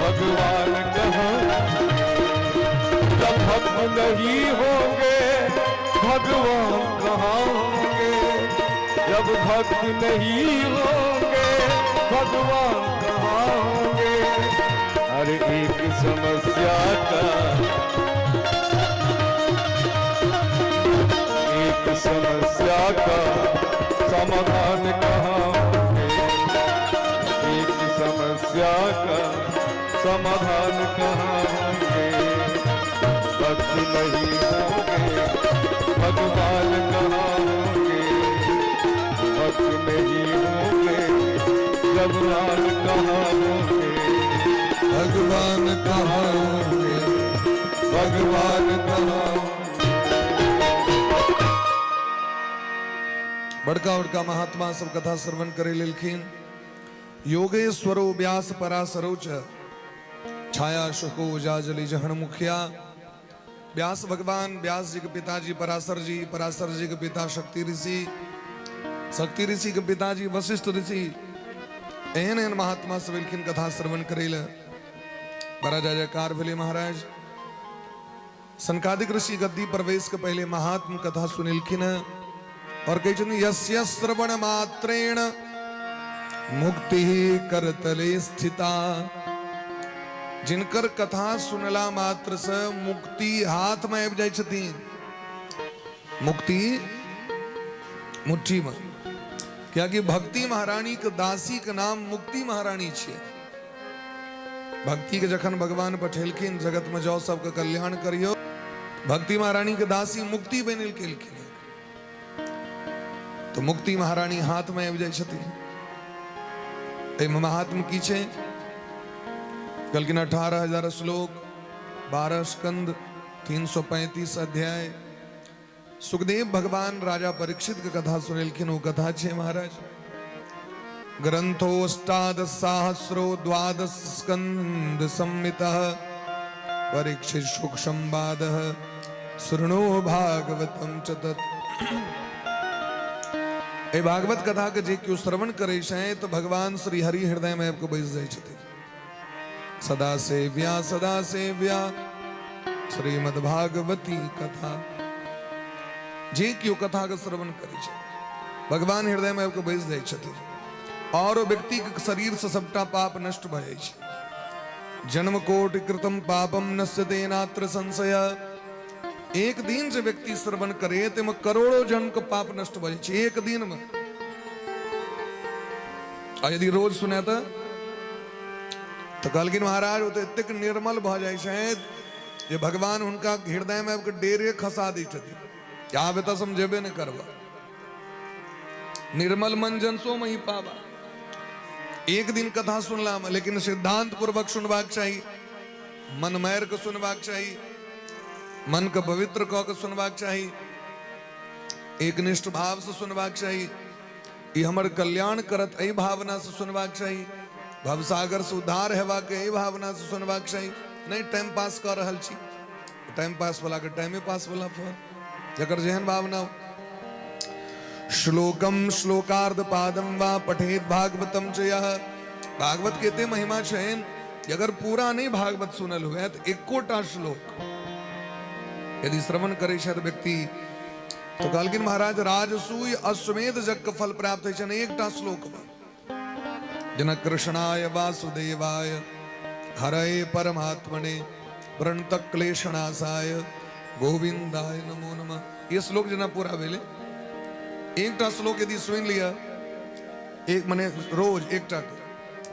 Speaker 2: भगवान कहाँ होंगे। जब भक्त नहीं होंगे भगवान कहाँ होंगे, जब भक्त नहीं होंगे भगवान कहाँ होंगे। हर एक समस्या का, एक समस्या का समाधान कहाँ होंगे, एक समस्या का समाधान कहाँ होंगे, भक्त नहीं होंगे भगवान कहाँ होंगे, भक्त नहीं होंगे भगवान कहाँ होंगे,
Speaker 1: भगवान कहाँ होंगे, भगवान कहाँ। बड़का बड़का महात्मा सब कथा श्रवण करे लेलखिन। योगेश्वरो व्यास पराशरो च छाया शुको जाजली जहण मुखिया। व्यास भगवान, व्यास जी के पिताजी पराशर जी, पराशर जी के पिता शक्ति ऋषि, शक्ति ऋषि के पिताजी वशिष्ठ ऋषि, एहन एहन महात्मा सब एलखिन कथा श्रवण करे ले। बड़ा जय जयकार भेलै महाराज। सनकादिक ऋषि गद्दी प्रवेश के पहले महात्म कथा सुनेलखिन और कहै छथिन यस्य श्रवण मात्रेण मुक्ति करतले स्थिता। जिनकर कथा सुनला मात्र से मुक्ति हाथ में आबि जाइ छथिन, मुक्ति मुट्ठी में। कियाकि भक्ति महारानी के दासी के नाम मुक्ति महारानी छियै। भक्ति के जखन भगवान पठेलखिन जगत में जाओ सबके कल्याण करियो, भक्ति महारानी के दासी मुक्ति बनि केलखिन, तो मुक्ति महारानी हाथ में आबि जाइ छथिन। एहिमे महात्म की छै? कहलखिन 18,000 श्लोक, 12 स्कंद, 335 अध्याय। सुखदेव भगवान राजा परीक्षित के कथा सुनेलखिन, ओ कथा छै महाराज। ग्रंथोष्टादश सहस्रो द्वादश स्कंद संमितः परीक्षित सुख संवाद शृणु भागवतम च तत्। एहि भागवत कथा के जे केओ श्रवण करै छै तऽ भगवान श्री हरि हृदय में आबि कऽ बैस जाइ छथिन। सदा सेव्या सदा सेव्या श्रीमद् भागवती कथा। जे केओ कथा के श्रवण करै छै भगवान हृदय में आबि कऽ बैस जाइ छथिन और ओ व्यक्ति के शरीर से सबटा पाप नष्ट भऽ जाइ छै। जन्म कोटि कृतम पापम नश्यते नात्र संशय। एक दिन जे व्यक्ति श्रवण करे ताहिमे करोड़ों जन्म के पाप नष्ट भऽ जाइ छै एक दिन में। आ यदि रोज सुने तऽ कहलखिन महाराज ओ तऽ एतेक निर्मल भऽ जाइ छथि जे भगवान हुनका हृदय में आबि कऽ डेरे खसा दै छथिन कि आब एतऽ से हम जेबे नहि करबा। निर्मल मन जन सो मही पावा। एक दिन कथा सुनला में, लेकिन सिद्धांत पूर्वक सुनबाक चाही, मन मारि कऽ सुनबाक चाही, मन के पवित्र कऽ के सुनबाक चाही, एकनिष्ठ भाव से सुनबाक चाही, ई हमर कल्याण करत एहि भावना से सुनबाक चाही, भवसागर से उद्धार हेबाक एहि भावना से सुनबाक चाही। नहि टाइम पास कऽ रहल छी, टाइम पास वाला के टाइमे पास वाला फल, जकर जेहन भावना हो। श्लोकम श्लोकार्ध पादम वा पठेत भागवतम च यः। भागवत के एते महिमा छनि कि अगर पूरा नहीं भागवत सुनल हुए तो एकोटा श्लोक यदि श्रवण करै छथि व्यक्ति तो कहलखिन महाराज राजसूय अश्वमेध यज्ञ के फल प्राप्त होइ छनि एकटा श्लोक में। जेना कृष्णाय वासुदेवाय हरये परमात्मने प्रणत क्लेशनाशाय गोविंदाय नमो नमः। ये श्लोक जेना पूरा भेलै, एकटा श्लोक यदि सुनि लिअ एक मने रोज एकटा के,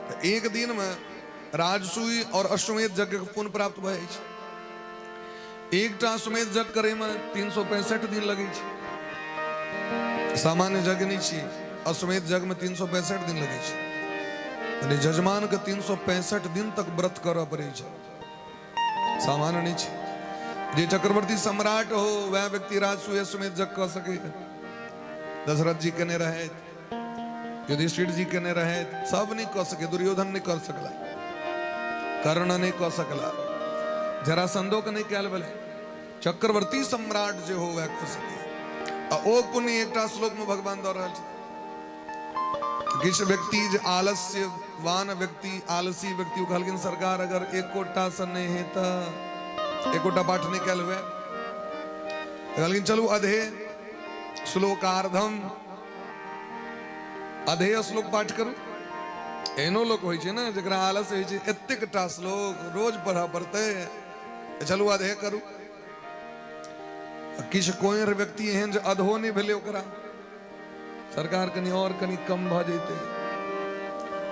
Speaker 1: तऽ एक दिन में राजसूय और अश्वमेध यज्ञ के पुण्य प्राप्त भऽ जाइ छै। एकटा अश्वमेध यज्ञ करे में 365 दिन लगै छै, सामान्य यज्ञ नहीं छियै। अश्वमेध यज्ञ में 365 दिन लगै छै, यानी जजमान के 365 दिन तक व्रत करऽ पड़ै छै, सामान्य नहीं छै। जे चक्रवर्ती सम्राट हो वह व्यक्ति राजसूय अश्वमेध यज्ञ कऽ सकैए। दशरथ जी केने रहथि, युधिष्ठिर जी केने रहथि, सब नहीं कऽ सके। दुर्योधन नहीं कर सकला, कर्ण नहीं कऽ सकला, जरासंधो के नहीं कयल भेलै। चक्रवर्ती सम्राट जे हो वह कऽ सके। आ ओ पुण्य एकटा श्लोक में भगवान दऽ रहल छथिन। किछु व्यक्ति जे आलस्यवान व्यक्ति, आलसी व्यक्ति, ओ कहलखिन सरकार अगर एकोटा से नहीं है तऽ एकोटा पाठ नहीं कयल हुए, कहलखिन चलू अधे श्लोकार्धम, अधेय श्लोक पाठ करू। एहनो लोक होइ छै ने जकरा आलस होइ छै, एतेक टा श्लोक रोज पढ़ऽ पड़तै, चलू अधेय करू। किछु कोई व्यक्ति एहन जे अधो नहि भेलै ओकरा, सरकार कनि और कनि कम भऽ जैतै,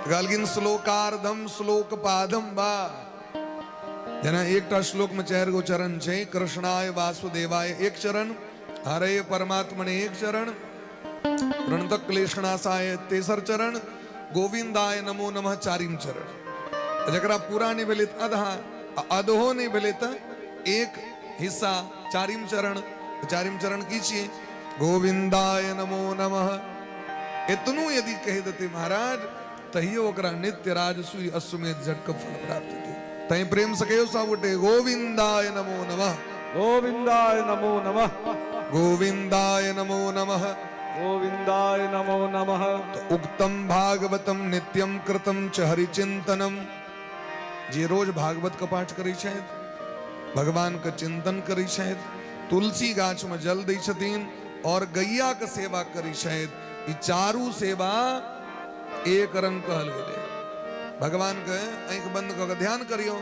Speaker 1: कहलखिन श्लोकार्धम श्लोक पादम बा। जेना एकटा श्लोक में 4 गो चरण छै, कृष्णाय वासुदेवाय एक चरण, हरे परमात्मने एक चरण, प्रणत क्लेशनाशाय तेसर चरण, गोविंदाय नमो नमः चारिम चरण। जकरा पूरा नहीं भेलै तऽ आधा, आ अधो नहीं भेलै तऽ एक हिस्सा, चारिम चरण। चारिम चरण की छियै? गोविंदाय नमो नमः। एतनो यदि कहि देतै महाराज तहियो ओकरा नित्य राजसूय अश्वमेध यज्ञ के फल प्राप्त हेतै। तैं प्रेम से कहियो सब गोटे गोविंदाय नमो नमः।
Speaker 2: गोविंदाय नमो नमः।
Speaker 1: गोविंदाय नमो नमः।
Speaker 2: गोविंदाय नमो नमः।
Speaker 1: तो उक्तम भागवतम नित्यम कृतम च हरिचिंतनम। जे रोज भागवत के पाठ करै छथि, भगवान के चिंतन करै छथि, तुलसी गाछ में जल दै छथिन और गैया के सेवा करै छथि, ई चारू सेवा एक रंग कहल गेलै। भगवानके आँखि बंद कऽ के ध्यान करियौ,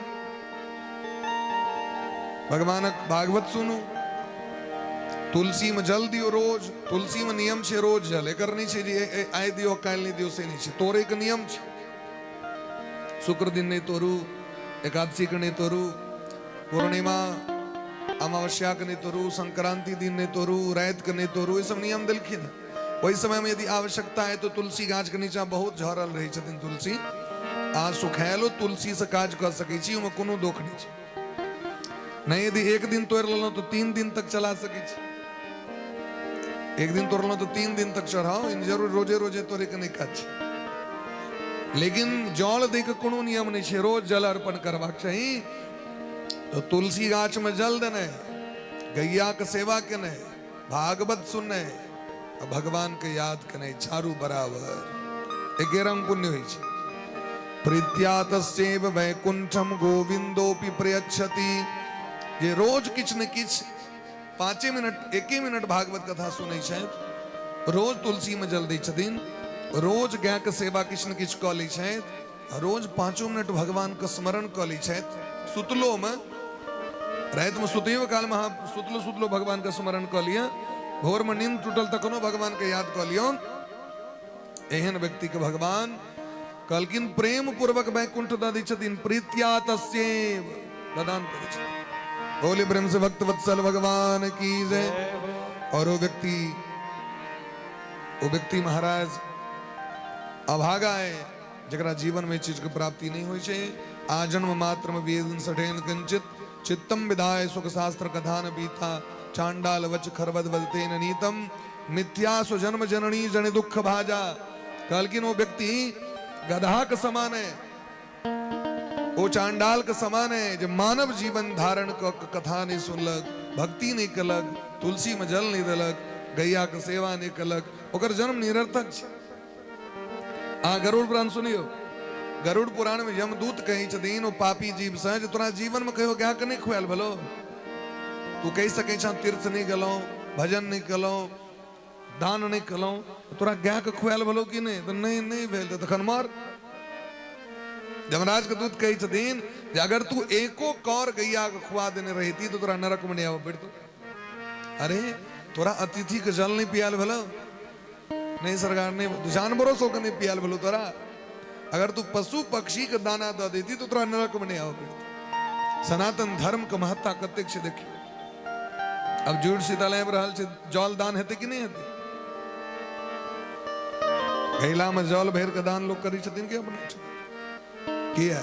Speaker 1: भगवानक भागवत सुनू, तुलसी में जल दियो रोज। तुलसी में नियम छै रोज जल, एकर नहीं छै जे आइ दियो काल्हि नहीं दियो, से नहीं छै। तोड़े के नियम छै, शुक्र दिन नहीं तोड़ू, एकादशी के नहीं तोड़ू, पूर्णिमा अमावस्या के नहीं तोड़ू, संक्रांति दिन नहीं तोड़ू, रात के नहीं तोड़ू, ई सब नियम देलखिन। ओहि समय में यदि आवश्यकता है तो तुलसी गाछ के नीचा बहुत झरल रहे छथिन तुलसी, आ सुखायलो तुलसी से काज कऽ सकै छी, ओहिमे कोनो दोख नहि छै। नहीं यदि एक दिन तोड़ि लेलहुँ तो 3 दिन तक चला सकै छी, एक दिन तोड़लहुँ तो 3 दिन तक चढ़ाउ, इन जरूर रोजे रोजे तोड़े के नहि काज छै। लेकिन जल दै के कोनो नियम नहि छै, रोज जल अर्पण करबाक चाही। तो तुलसी गाछ में जल देने, गैया के सेवा केने, भागवत सुनने आ भगवान के याद केने, चारू बराबर एके रंग पुण्य होइ छै। प्रीत्या तस्यैव वैकुंठम गोविंदोपि प्रयच्छति। जे रोज किछु ने किछु 5 मिनट 1 मिनट भागवत कथा सुनै छथि, रोज तुलसी में जल दै छथिन, रोज गाय के सेवा किछु ने किछु कऽ लै छथि, रोज 5 मिनट भगवान के स्मरण कऽ लै छथि, सुतलो में राति में सुतैयो काल में अहाँ सुतलो सुतलो भगवान के स्मरण कऽ लिअ, भोर में नींद टूटल तखनो भगवान के याद कऽ लियौ। एहन व्यक्ति के भगवान कहलखिन प्रेम पूर्वक वैकुंठ दऽ दै छथिन, प्रीत्या तस्यैव प्रदान करै छथिन। बोले प्रेम से भक्त वत्सल भगवान की जय। और वो व्यक्ति महाराज अभागा है जकरा जीवन में चीज के प्राप्ति नहीं होइ छै। आजन्म मात्र में वेदन सठेन किंचित चित्तम विधाय सुख शास्त्र कथा न बीता चांडाल वच खरवद वदते न नीतम मिथ्या सुजन्म जननी जन दुख भाजा। कहलखिन वो व्यक्ति गधा के समान है, वो चांडाल के समान है, जो मानव जीवन धारण क कथा नहीं सुनलक, भक्ति नहीं कलक, तुलसी में जल नहीं देलक, गैया के सेवा नहीं कलक, ओकर जन्म निरर्थक छै। आ गरुड़ पुराण सुनियो, गरुड़ पुराण में यमदूत कहै छथिन ओ पापी जीव से जे तोरा जीवन में कहियो गाय के नहीं खुआल भेलो, तू कहि सकै छह तीर्थ नहीं गेलहुँ, भजन नहीं केलहुँ, दान नहीं केलहुँ, तोरा गाय के खुआल भेलो कि नहीं? तो नहीं, नहीं भेल तो तखन मर। यमराज के दूत कहै छथिन जे अगर तू एको कौर गैया के खुआ देने रहिती तो तोरा नरक में नहीं आबऽ पड़तौ। अरे तोरा अतिथि के जल नहीं पियाल भेलो? नहीं सरकार नहीं, जानवरों सबके नहीं पियाल भेलो तोरा। अगर तू पशु पक्षी के दाना दऽ देती तो तोरा नरक में नहीं आबऽ पड़तौ। सनातन धर्म के महत्ता कतेक छै देखियौ। अब जुड़ शीतल आबि रहल छै, जल दान हेतै कि नहीं हेतै? घैला में जल भरि के दान लोग करै छथिन कि अपना? किया?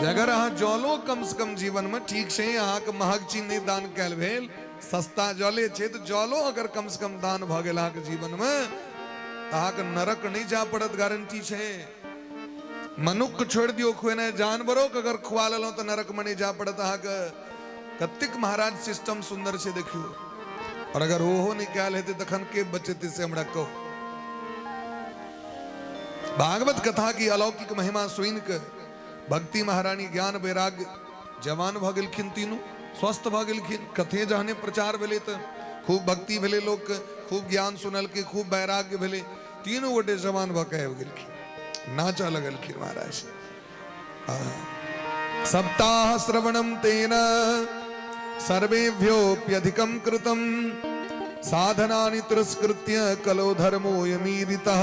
Speaker 1: अगर अहाँ जलो कम से कम जीवन में ठीक छै, अहाँके महग चीज नहीं दान कयल भेल, सस्ता जले छै, तऽ जलो अगर कम से कम दान भऽ गेल अहाँके जीवन में तऽ अहाँके नरक नहीं जाय पड़त, गारंटी छै। मनुख छोड़ि दियौ खुएनाइ, जानवरों के अगर खुआ लेलहुँ तऽ नरक में नहीं जाय पड़त अहाँके। कतेक महाराज सिस्टम सुंदर छै देखियौ। और अगर ओहो नहीं कयल हेतै तखन के बचेतै से हमरा कहू। भागवत कथा की अलौकिक महिमा सुनि के भक्ति महारानी ज्ञान वैराग्य जवान भऽ गेलखिन, तीनू स्वस्थ भऽ गेलखिन। कथे जहने प्रचार भेलै तऽ खूब भक्ति भेलै लोकके, खूब ज्ञान सुनलकै, खूब वैराग्य भेलै, तीनू गोटे जवान भऽ के आबि गेलखिन, नाचऽ लगलखिन महाराज। सप्ताह श्रवणम तेन सर्वेभ्योप्यधिकं कृतं साधनानि तिरस्कृत्य कलो धर्मोऽयमीरितः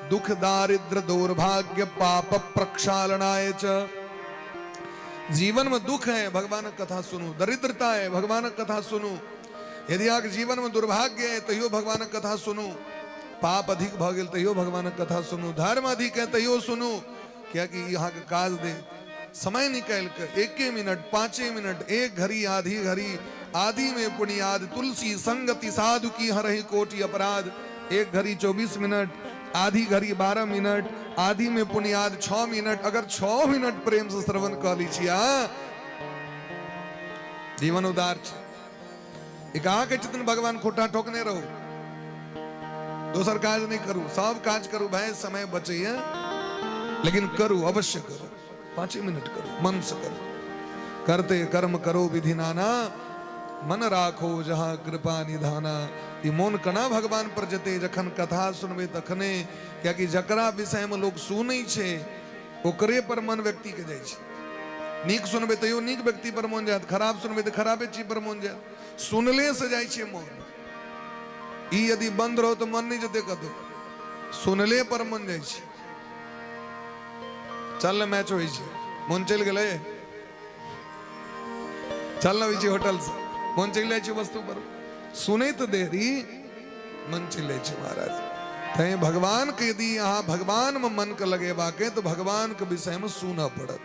Speaker 1: दुख दारिद्र दौर्भाग्य पाप प्रक्षालनाय च। जीवन में दुख है, भगवान कथा सुनू। दरिद्रता है, भगवान कथा सुनू। यदि अहाँके जीवन में दुर्भाग्य है तैयो भगवान कथा सुनू। पाप अधिक भऽ गेल तैयो भगवान कथा सुनू। धर्म अधिक है तैयो सुनू, कियाकि ई अहाँके काज दे। समय निकालि के 1 मिनट 5 मिनट 1 घड़ी आधी घड़ी आदि में पुनियाद तुलसी संगति साधु की हरहि कोटि अपराध। 1 घड़ी 24 मिनट, आधी घड़ी 12 मिनट, आदि में पुनियाद 6 मिनट। अगर 6 मिनट प्रेम से श्रवण कऽ लै छी अहाँ, जीवन उदार छै। एक अहाँके छथिन भगवान खोटा ठोकने रहू, दोसर काज नहीं करू, सब काज करू भाई, समय बचैया लेकिन करू, अवश्य करू। 5 मिनट करू, मन से करू। करते कर्म करो विधि नाना, मन राखो जहाँ कृपा निधाना। ई मोन केना भगवान पर जेतै? जखन कथा सुनबै तखने, कियाकि जकरा विषयमे लोक सुनै छै ओकरे पर मन व्यक्ति के जाइ छै। नीक सुनबै तैयो नीक व्यक्ति पर मोन जायत, खराब सुनबै तऽ खराबे चीज पर मोन जायत। सुनले से जाइ छै मोन। ई यदि बंद रहो तऽ मन नहि जेतै कतौ, सुनले पर मन जाइ छै। चल ने मैच होइ छै, मोन चलि गेलै। चल ने होइ छै होटल से, मोन चलि जाइ छै वस्तु पर। सुनैत देरी मन चलि जाइ छै महाराज। तैं भगवान के यदि अहाँ भगवान में मन के लगेबाक है तो भगवान के विषय में सुनऽ पड़त,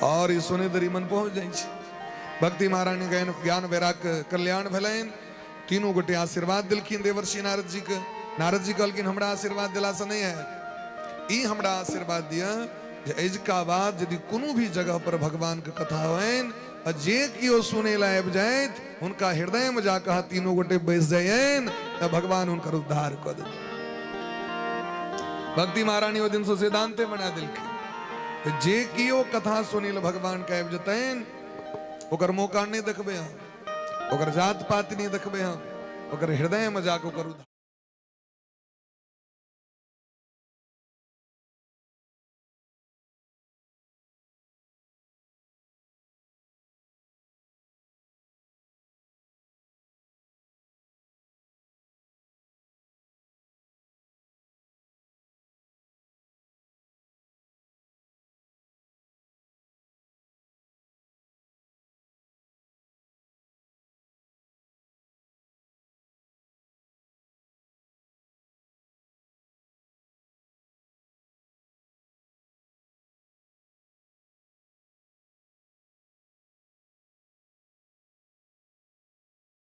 Speaker 1: और ई सुनै देरी मन पहुंच जाइ छै। भक्ति महारानी के ज्ञान वैराग के कल्याण भेलनि। तीनू गोटे आशीर्वाद देलखिन देवर्षि नारद जी के। नारद जी कहलखिन हमरा आशीर्वाद देलासँ नहि हैत, ई हमरा आशीर्वाद दिअ जे अजुका बाद यदि कोनो भी जगह पर भगवान के कथा होइन आ जे केओ सुनै लए आबि जाइत हुनका हृदय में जाकऽ अहाँ तीनू गोटे बैस जाइयन तऽ भगवान हुनकर उद्धार कऽ देथिन। भक्ति महारानी ओहि दिनसँ सिद्धांते बना देलखिन तऽ जे केओ कथा सुनै लए भगवान के आबि जेतनि ओकर मौका नहि देखबै हम, ओकर जात पात नहि देखबै हम, ओकर हृदय में जाकऽ ओकर उद्धार।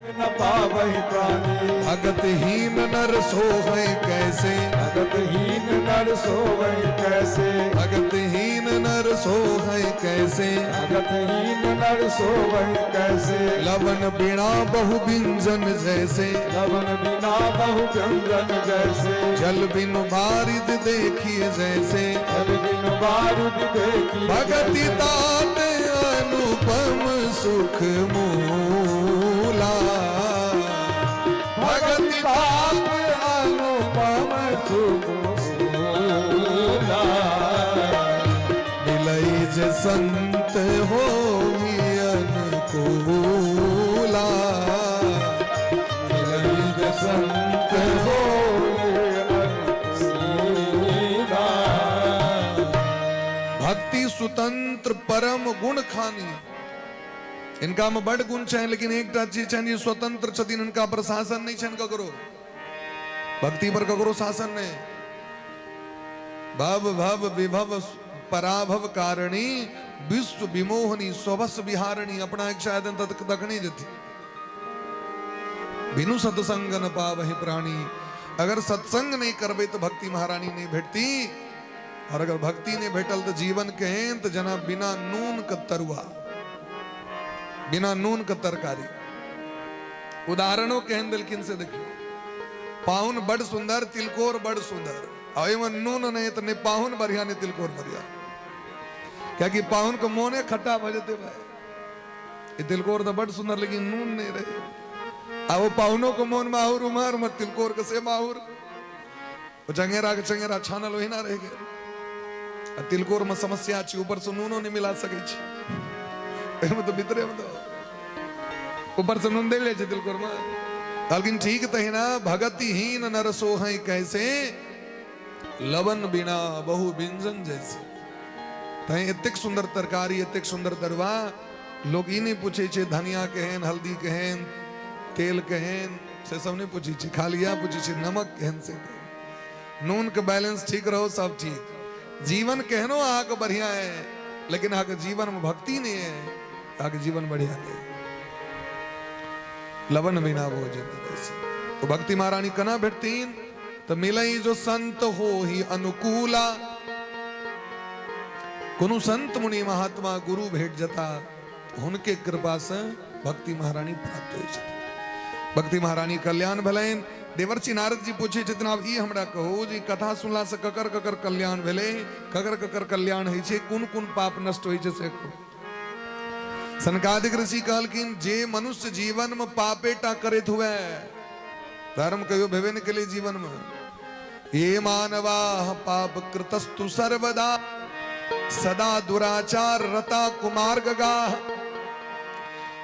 Speaker 2: न पावहि प्राणी।
Speaker 1: भगतहीन नर सोहै कैसे,
Speaker 2: भगतहीन नर सोवै कैसे,
Speaker 1: भगतहीन नर सोहै कैसे,
Speaker 2: भगतहीन नर सोवै कैसे,
Speaker 1: लवन बिना बहु व्यंजन जैसे,
Speaker 2: लवन बिना बहु व्यंजन जैसे,
Speaker 1: जल बिनु बारिद देखिए जैसे,
Speaker 2: जल बिनु बारूद देखी
Speaker 1: भगति तात अनुपम सुख मूला, भगति तात अनुपम
Speaker 2: सुख मूला,
Speaker 1: मिलई जे संत हो अनुकूला,
Speaker 2: मिलई जे संत हो अनुकूला।
Speaker 1: भक्ति सुतंत्र परम गुण खानी, इनका में बड़ गुण छनि, लेकिन एकटा चीज छनि जे स्वतंत्र छथिन, इनका पर शासन नहीं छनि ककरो, भक्ति पर ककरो शासन नहीं। भव भव विभव पराभव कारणी विश्व विमोहनी स्वभस विहारणी, अपना इच्छा हेतनि तखने जेथिन। बिनु सत्संग न पावहि प्राणी, अगर सत्संग नहीं करबै तो भक्ति महारानी नहीं भेटती, और अगर भक्ति नहीं भेटल तो जीवन केहन तो जना बिना नून के तरुआ, बिना नून के तरकारी। उदाहरणों केहन देलखिन से देखियौ, पाहुन बड़ सुंदर, तिलकोर बड़ सुंदर, आ ओहिमे नून नहीं तो नहीं पाहुन बढ़िया नहीं तिलकोर बढ़िया, कियाकि पाहुन के मोने खट्टा भऽ जेतै भाई, ई तिलकोर तो बड़ सुंदर लेकिन नून नहीं रहे, आ वो पाहुनो के मोन माहुर उमहर उमहर तिलकोर के से माहुर, ओ चंगेरा के चंगेरा छानल ओहिना रहि गेल, आ तिलकोर में समस्या छै, ऊपर से नूनो नहीं मिला सकै छी, एहिमे तो भीतरे में तो ऊपर से नून देल जाइ छै तिलकोर में। कहलखिन ठीक तहिना भगतिहीन नर सोहै कैसे, लवन बिना बहु व्यंजन जैसे। तैं एतेक सुंदर तरकारी, एतेक सुंदर तरुआ, लोक ई नहि पूछै छै धनिया केहन, हल्दी केहन, तेल केहन, से सब नहि पूछै छै, खाली इएह पूछै छै नमक केहन, से केहन, नून के बैलेंस ठीक रहो सब ठीक। जीवन केहनो अहाँके बढ़िया है, लेकिन अहाँके जीवन में भक्ति नहीं है, अहाँके जीवन बढ़िया नहीं। लवन बिना भोजन जैसे। तो भक्ति महारानी कना भेटतीन तो मिलई जो संत हो ही अनुकूला, कोनो संत मुनि महात्मा गुरु भेट जता हुनके कृपा से भक्ति महारानी प्राप्त होइ छथिन। भक्ति महारानी कल्याण भेलनि। देवर्षि नारद जी पूछे छथिन आब ई हमरा कहू जे कथा सुनला से ककर ककर कल्याण भेलै, ककर ककर कल्याण होइ छै, कोन कोन पाप नष्ट होइ छै से कहू। सनकादिक ऋषि कहलखिन जे मनुष्य जीवन में पापे टा करैत हुए, धर्म कहियो भेबे नहि केलै जीवन में। ये मानवा पाप कृतस्तु सर्वदा सदा दुराचार रता कुमार्गगा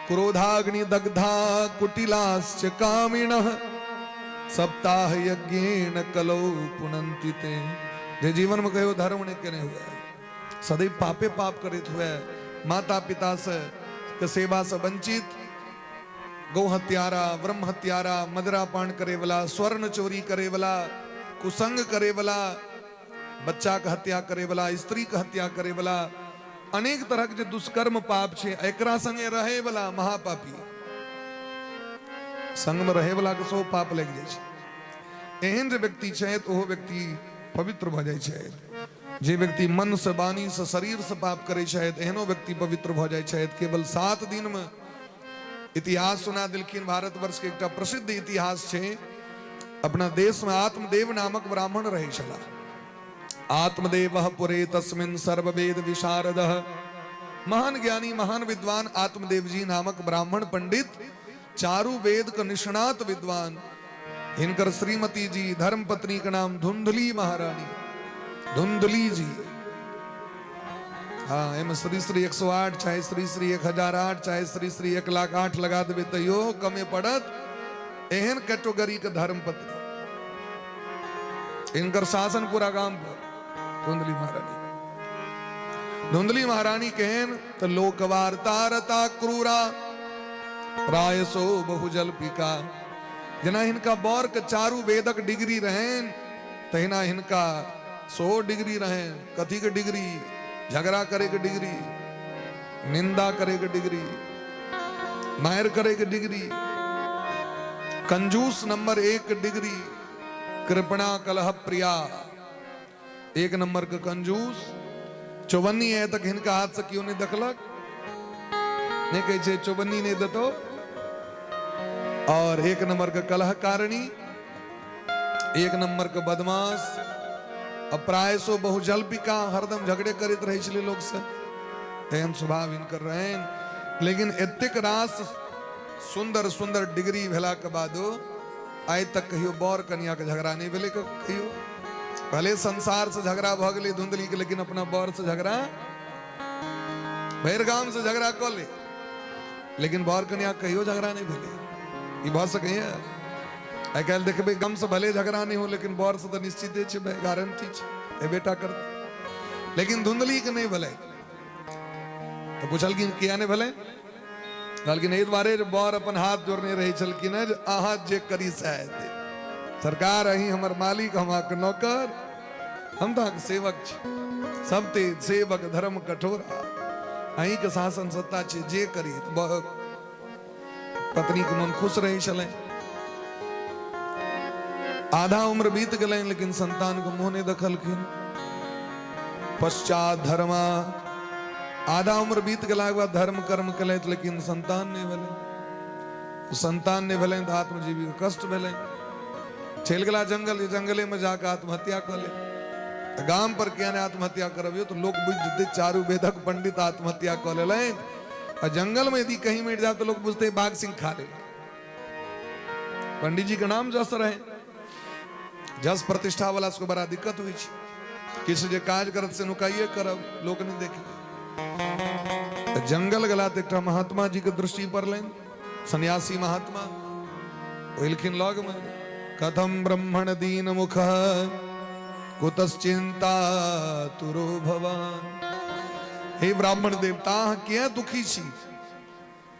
Speaker 1: क्रोधाग्नि दग्धा कुटिलाश्च कामिनः सप्ताह यज्ञेन कलौ पुनंति ते। जे जीवन में कहियो धर्म नहि केने हुए, सदैव पापे पाप करैत हुए, माता पिता से के सेवा से वंचित, गौ हत्यारा, ब्रह्म हत्यारा, मदरा पान करे वाला, स्वर्ण चोरी करे वाला, कुसंग करे वाला, बच्चा के हत्या करे वाला, स्त्री के हत्या करे वाला, अनेक तरह के जे दुष्कर्म पाप छै, एकरा संगे रहे वाला महापापी, संग में रहे वाला के सेहो पाप लागि जाइ छै। एहन जे व्यक्ति छथि ओहो व्यक्ति पवित्र भऽ जाइ छथि। जे व्यक्ति मन से, वाणी से, शरीर से पाप करै छथि, एहनो व्यक्ति पवित्र भऽ जाइ छथि। केवल 7 दिन में इतिहास सुना देलखिन। भारतवर्ष के एकटा प्रसिद्ध इतिहास छै, अपना देश में आत्मदेव नामक ब्राह्मण रहै छलाह। आत्मदेव पुरे तस्मिन सर्ववेद विशारद। महान ज्ञानी, महान विद्वान आत्मदेव जी नामक ब्राह्मण पंडित, चारू वेद के निष्णात विद्वान। हिनकर श्रीमती जी धर्मपत्नी के नाम धुंधली महारानी, धुंधली जी। हाँ, एहिमे श्री श्री 108 चाहे श्री श्री 1008 चाहे श्री श्री 1,00,008 लगा देबै तैयो कमे पड़त। एहन कैटेगरी के धर्मपत्नी, हिनकर शासन पूरा गाम पर। धुंधली महारानी, धुंधली महारानी केहन तऽ लोकवार्ता रता क्रूरा प्रायसो बहुजल्पिका। जेना हिनका बर के चारू वेदक डिग्री रहनि, तहिना हिनका 100 डिग्री रहनि। कथी के डिग्री? झगड़ा करे के डिग्री, निंदा करे के डिग्री, मारि करे के डिग्री, कंजूस नंबर 1 डिग्री, कृपणा कलह प्रिया, 1 नंबर के कंजूस। चौवन्नी है तक हिनका हाथ से क्यों नहीं देखलक, नहीं कहै छै चौवन्नी नहीं देतो। और 1 नंबर के कलह कारिणी, 1 नंबर के बदमाश, प्रायसो बहुजल्पिका, हरदम झगड़े करैत रहै छलै लोक से, तेहन स्वभाव हिनकर रहनि। लेकिन एतेक रास सुंदर सुंदर डिग्री भेला के बादो आइ तक कहियो बर कनिया के झगड़ा नहीं भेलै। कहियो भले संसार से झगड़ा भऽ गेलै धुंधली के, लेकिन अपना बर से झगड़ा, भरि गाम से झगड़ा कऽ ले, लेकिन बर कनिया कहियो झगड़ा नहीं भेलै। ई भऽ सकैया? आइ काल्हि देखबै गाम से भले झगड़ा नहीं हो, लेकिन बर से तऽ निश्चिते छै भाई, गारंटी छै ए बेटा करतै। लेकिन धुंधली के नहीं भेलै। तऽ पुछलखिन किया नहि भेलै? कहलखिन एहि दुआरे जे बर अपन हाथ जोड़ने रहै छलखिन हेँ जे अहाँ जे करी सएह हेतै सरकार, अहीं हमर मालिक, हम अहाँके नौकर, हम तऽ अहाँके सेवक छी, सब ते सेवक धर्म कठोर, अहीँके शासन सत्ता छै, जे करी। पत्नीके मन खुश रहै छलै। आधा उम्र बीत गेलनि, लेकिन संतानके मुँह नहि देखलखिन। पश्चात धर्मा, आधा उम्र बीत गेलाके बाद धर्म कर्म केलथि, लेकिन संतान नहि भेलै। संतान नहि भेलनि तऽ आत्मजीवी के कष्ट भेलनि। चलि गेला जंगल, जंगले में जाके आत्महत्या कऽ ले। तऽ गाम पर किया नहि आत्महत्या करबियौ? तऽ लोक बुझि जेतै चारू वेदक पंडित आत्महत्या कऽ लेलनि। आ जंगल में यदि कहीं मरि जाए तऽ लोक बुझतै बाघ सिंह खा लेलक। पंडित जी के नाम जस रहे, जस प्रतिष्ठा वाला सबके बड़ा दिक्कत होइ छै। किछु जे काज करत से नुकाइए करब, लोक नहि देखे। जंगल गेला तऽ एकटा महात्मा जी के दृष्टि पड़लनि, सन्यासी महात्मा। एलखिन लगमे, कथम ब्रह्मण दीन मुख कुतश्चिंता तुरो भवान। हे ब्राह्मण देवता, अहाँ किया दुखी छी?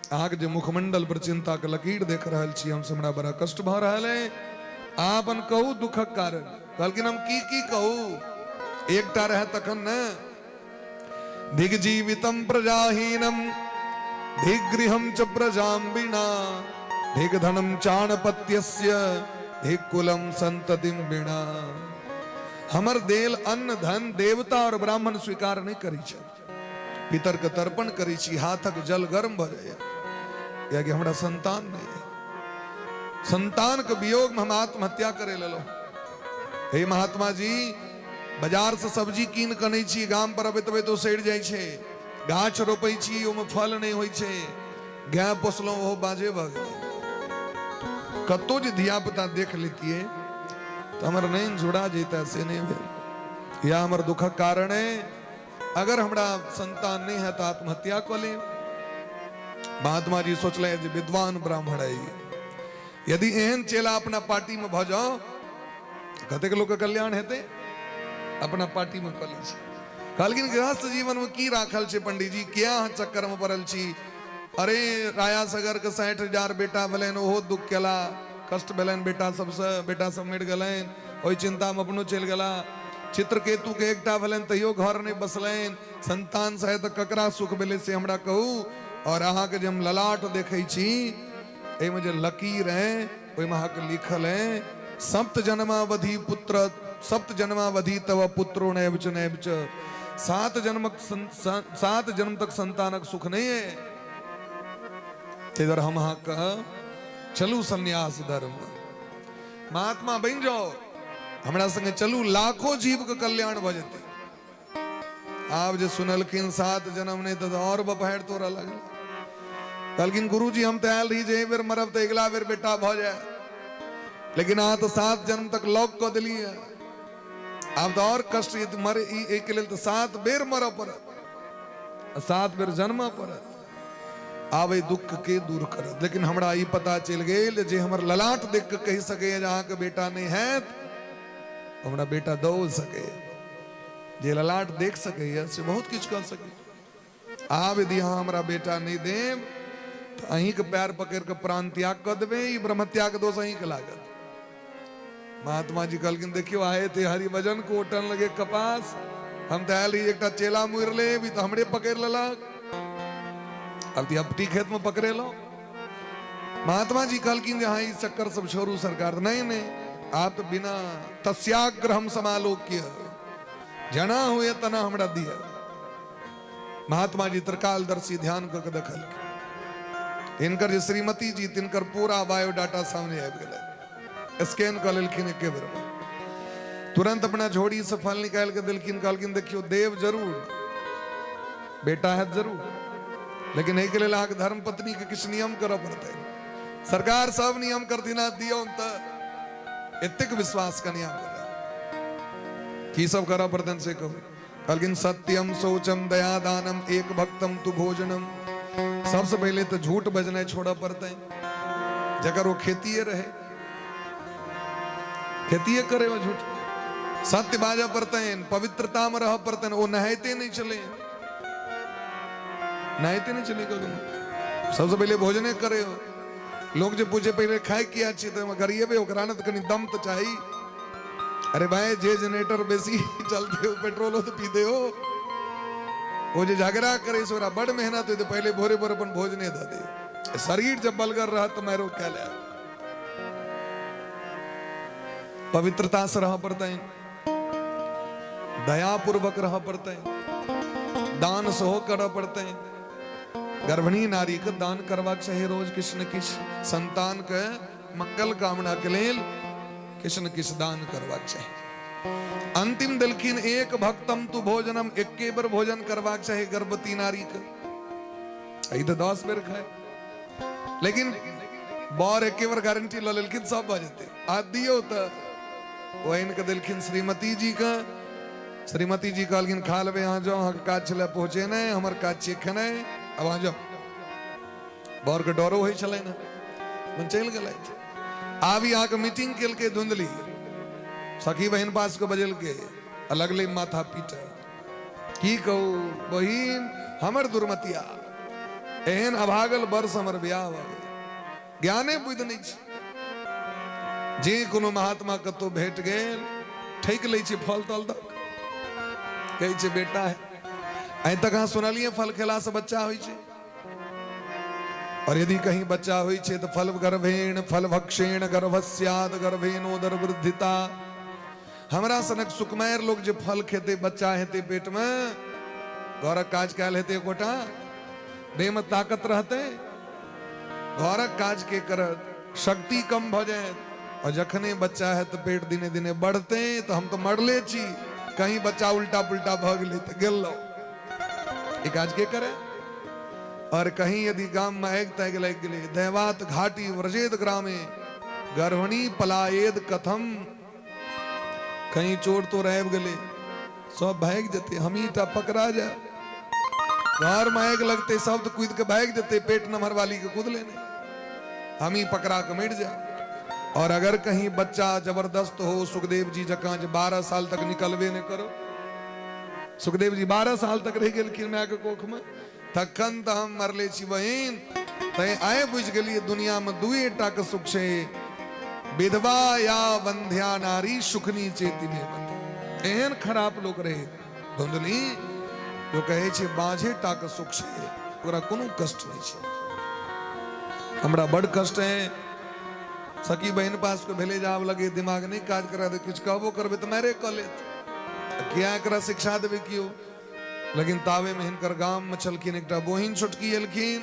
Speaker 1: अहाँके जे मुखमंडल पर चिंता के लकीर देख रहल छी हम, हमरा बड़ा कष्ट भऽ रहल है। अहाँ अपन कहू दुखक कारण। कहलखिन हम की की कहू, एकटा रहे तखन ने। धिग जीवितम प्रजाहीनम धिगृहम च प्रजाम बिना धिग धनम चाणपत्यस्य धिग कुलम संततिम बिना। हमर देल अन्न धन देवता और ब्राह्मण स्वीकार नहीं करी छथि। पितर के तर्पण करै छी, हाथक जल गर्म भऽ जाइए, कियाकि हमरा संतान नहि है। संतान के वियोग में हम आत्महत्या करे लेलहुँ। हे महात्मा जी, बाजार से सब्जी कीन कऽ नै छी, गाम पर अबैत अबैत ओ सड़ि जाइ छै। गाछ रोपै छी ओहिमे फल नहि होइ छै, गाय पोसलहुँ ओहो बाजे भऽ गेलै। कतहु जे धियापुता देख लेतियै तऽ हमर नैन जुड़ा जैता, से नहि भेल। यह हमर दुखक कारण है। अगर हमरा संतान नहीं है तो आत्महत्या कऽ लेब। महात्मा जी सोचले जे विद्वान ब्राह्मण है, यदि एहन चेला अपना पार्टी में भऽ जाओ कतेक लोक के कल्याण हेतै, अपना पार्टी में कऽ लै छी। कहलखिन गृहस्थ जीवन में की राखल छै पंडीजी, किया अहाँ चक्कर में पड़ल छी? अरे राया सगर के 60,000 बेटा भेलनि, ओहो दुख केला, कष्ट भेलनि बेटा सबसँ, बेटा सब मरि गेलनि, ओहि चिंता में अपनो चलि गेला। चित्रकेतु के एकटा भेलनि तैयो घर नहि बसलनि। संतान से तऽ ककरा सुख भेलै से हमरा कहू। और अहाँके जे हम ललाट देखै छी, एहिमे जे लकीर है ओहिमे अहाँके लिखल है सप्त जन्मावधि पुत्र, सप्त जन्मावधि तव पुत्रो नैव च नैव च। 7 जन्मक 7 जन्म तक संतानक सुख नहीं है। ताहि दुआरे हम अहाँके चलू संन्यास धर्म, महात्मा बनि जाओ, हमरा संगे चलू, लाखों जीव के कल्याण भऽ जेतै। आब जे सुनलखिन 7 जन्म नहि तऽ और बपहारि तोड़ऽ लगल। कहलखिन गुरुजी हम तऽ आयल रही जे एहि बेर मरब तऽ अगिला बेर बेटा भऽ जाय, लेकिन अहाँ तऽ 7 जन्म तक लॉक कऽ देलियै, आब तऽ और कष्ट यदि मर एहिके लेल तऽ 7 बेर मरऽ पड़त, 7 बेर जन्मऽ पड़त। आब एहि दुख के दूर करत। लेकिन हमरा ई पता चलि गेल जे हमर ललाट देख कऽ कहि सकैए जे अहाँके बेटा नहि हैत, हमरा बेटा दऽ सकैए। जे ललाट देख सकैए से बहुत किछु कऽ सकैए। आब यदि अहाँ हमरा बेटा नहि देब तऽ अहीँके पैर पकड़ि कऽ प्राण त्याग कऽ देबै, ई ब्रह्मत्याग दोष अहीँके लागत। महात्मा जी कहलखिन देखियौ आए थे हरि भजन को ओटन लगे कपास, हम तऽ आयल रही एकटा चेला मुड़ि लेब, ई तऽ हमरे पकड़ि लेलक, अब तऽ अपटी खेत में पकड़ेलहुँ। महात्मा जी कहलखिन जे अहाँ ई चक्कर सब छोड़ू सरकार, नहीं नहीं आप तऽ बिना तस्याग्रहम समालोक्य जना हुए तना हमरा दिया। महात्मा जी त्रिकालदर्शी ध्यान कऽ के देखलखिन, हिनकर जे श्रीमती जी तिनकर पूरा बायोडाटा सामने आबि गेलै, स्कैन कऽ लेलखिन एके बेर में। तुरंत अपना झोड़ी से फल निकालि के देलखिन, कहलखिन देखियौ देव जरूर, बेटा है जरूर, लेकिन एहिके लेल अहाँके धर्म पत्नी के किछु नियम करऽ पड़तै। सरकार सब नियम करथिन, अहाँ दियौ तऽ एतेक विश्वास कनिया पर की सब करऽ पड़तनि से कहू। कहलखिन सत्यम शौचम दया दानम एक भक्तम तु भोजनम। सबसे पहले तो झूठ बजनाइ छोड़ऽ पड़तै, जकर वो खेतिए रहे, खेतिए करे वो झूठ। सत्य बाजऽ पड़तनि, पवित्रता में रहऽ पड़तनि। ओ नहाइते नहीं छलै, नहाइते नहीं छलै कखनो। सबसे पहले भोजने करे हो। लोग जे पूछे पहले खाए किया छी तऽ गरिएबे ओकरा ने, तऽ कनि दम तऽ चाही। अरे भाई जे जनरेटर बेसी चलते हो पेट्रोलो तो पीते हो, वो जे झगड़ा करे से ओकरा बड़ मेहनत होते, पहले भोरे भोरे अपन भोजने दऽ दे। शरीर जब बलगर रहत तऽ मारो कए ले। पवित्रता से रह पड़तै, दया पूर्वक रह पड़तै, दान सेहो करऽ पड़तै। गर्भिणी नारी के दान करबाक चाही रोज किछु ने किछु, संतान के मंगल कामना के लेल किछु ने किछु दान करबाक चाही। अंतिम देलखिन एक भक्तम तु भोजनम, एके बेर भोजन करबाक चाही गर्भवती नारी के। ई तऽ 10 बेर खाए, लेकिन बर एके बेर गारंटी लऽ लेलखिन सब भऽ जेतै, आ दियौ तऽ ओ आनि कऽ देलखिन श्रीमती जी के। श्रीमती जी कहलखिन खा लेबै अहाँ जाउ, अहाँके काज छलै पहुँचेनाइ, हमर काज छियै खेनाइ, आब अहाँ जाउ। बर के डरो होइ छलै ने, अपन चलि गेलथि। आब ई अहाँके मीटिंग केलकै धुंधली, सखी बहिन पास के बजेलकै आ लगलै माथा पीटऽ, की कहू बहिन हमर दुर्मतिया, एहन अभागल वर्ष हमर बियाह भऽ गेल, ज्ञाने बुद्धि नहि छै। जे कोनो महात्मा कतौ भेट गेल ठकि लै छै फल तल दऽ, कहै छै बेटा है। आइ तक अहाँ सुनलियै फल खेलासँ बच्चा होइ छै? और यदि कहीं बच्चा होइ छै तऽ फल गर्भेण फल भक्षेण गर्भस्याद गर्भेणोदर वृद्धिता। हमरा सनक सुकुमार लोग जे फल खेतै बच्चा हेतै पेट में, घरक काज कयल हेतै एकोटा, देह में ताकत रहतै, घरक काज के करत, शक्ति कम भऽ जायत। और जखने बच्चा है तऽ पेट दिने दिने बढ़तै, तऽ हम तऽ मरले छी, कहीं बच्चा उल्टा पुल्टा भऽ गेलै तऽ गेलहुँ। ई काज के करे? और कहीं यदि गाम में आगि तागि लागि गेलै, दैवात घाटी व्रजेद ग्रामे गर्भणी पलायेद कथम, कहीं चोर तोर आबि गेलै, सब भागि जेतै, हमही टा पकड़ा जायब। घर में आगि लगतै, सब तऽ कूदि के भागि जेतै, पेट नमहर वाली के कूदले नहि, हमही पकड़ा के मरि जायब। और अगर कहीं बच्चा जबरदस्त हो, सुखदेव जी जकाँ जे 12 साल तक निकलबे नहि करो, सुखदेव जी 12 साल तक रहि गेलखिन माय के कोख में, तखन तऽ हम मरले छी बहिन। तैं आइ बुझि गेलियै दुनिया में दुए टा के सुख छै, विधवा या बंध्या नारी सुखनी चेती में मत। एहन खराब लोक रहे धुंधली जो कहै छै बाझे टा के सुख छै, ओकरा कोनो कष्ट नहि छै। हमरा बड़ कष्ट है, सखी बहन पास के भेले जाब लगे दिमाग नहीं काज करा दे, किछु कहबो करबे तऽ मारे कऽ लेत, किया एकरा शिक्षा देबै केओ। लेकिन तावे में हिनकर गाम में छलखिन एकटा बहिन छोटकी एलखिन,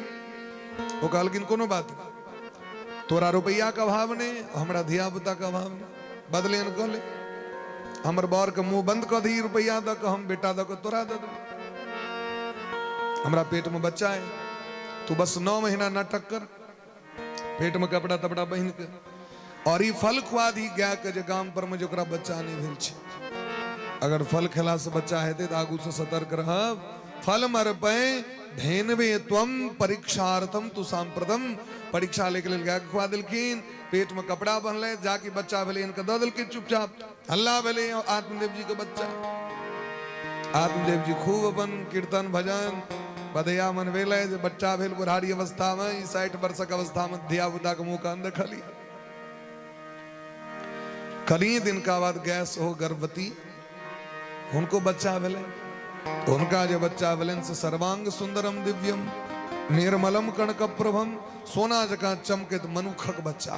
Speaker 1: ओ कहलखिन कोनो बात नहीं, तोरा रुपैया के अभाव नहीं, हमरा धिया पुता के अभाव नहीं, बदले न कऽ ले, हमर बर के मुंह बंद कऽ दी रुपैया दऽ कऽ, हम बेटा दऽ कऽ तोरा दऽ देबै, हमरा पेट में बच्चा है, तू बस 9 महीना नाटक कर, पेट में कपड़ा तपड़ा बहिन के, और ई फल खुआ दी गाय के जे गाम पर में जे ओकरा बच्चा नहीं भेल छै, अगर फल खेला से बच्चा हेतै तऽ आगू से सतर्क रहब। फल मरपै धेनवे त्वम परीक्षार्थम तु सांप्रतम, परीक्षा ले के लेल गाय के खुआ देलखिन, पेट में कपड़ा बन्हलै, जाकि बच्चा भेलै इनके दऽ देलखिन, चुपचाप हल्ला भेलै आत्मदेव जी के बच्चा। आत्मदेव जी खूब अपन कीर्तन भजन बदैया मनबेलै जे बच्चा भेल बुढ़ारी अवस्था में, ई 60 वर्षक अवस्था में धिया पुता के मुंह कान देखली। कनी दिनका बाद गैस हो गर्भवती, हुनको बच्चा भेलै। हुनका जे बच्चा भेलनि से सर्वांग सुंदरम दिव्यम निर्मलम कनक प्रभम, सोना जकाँ चमकैत मनुखक बच्चा।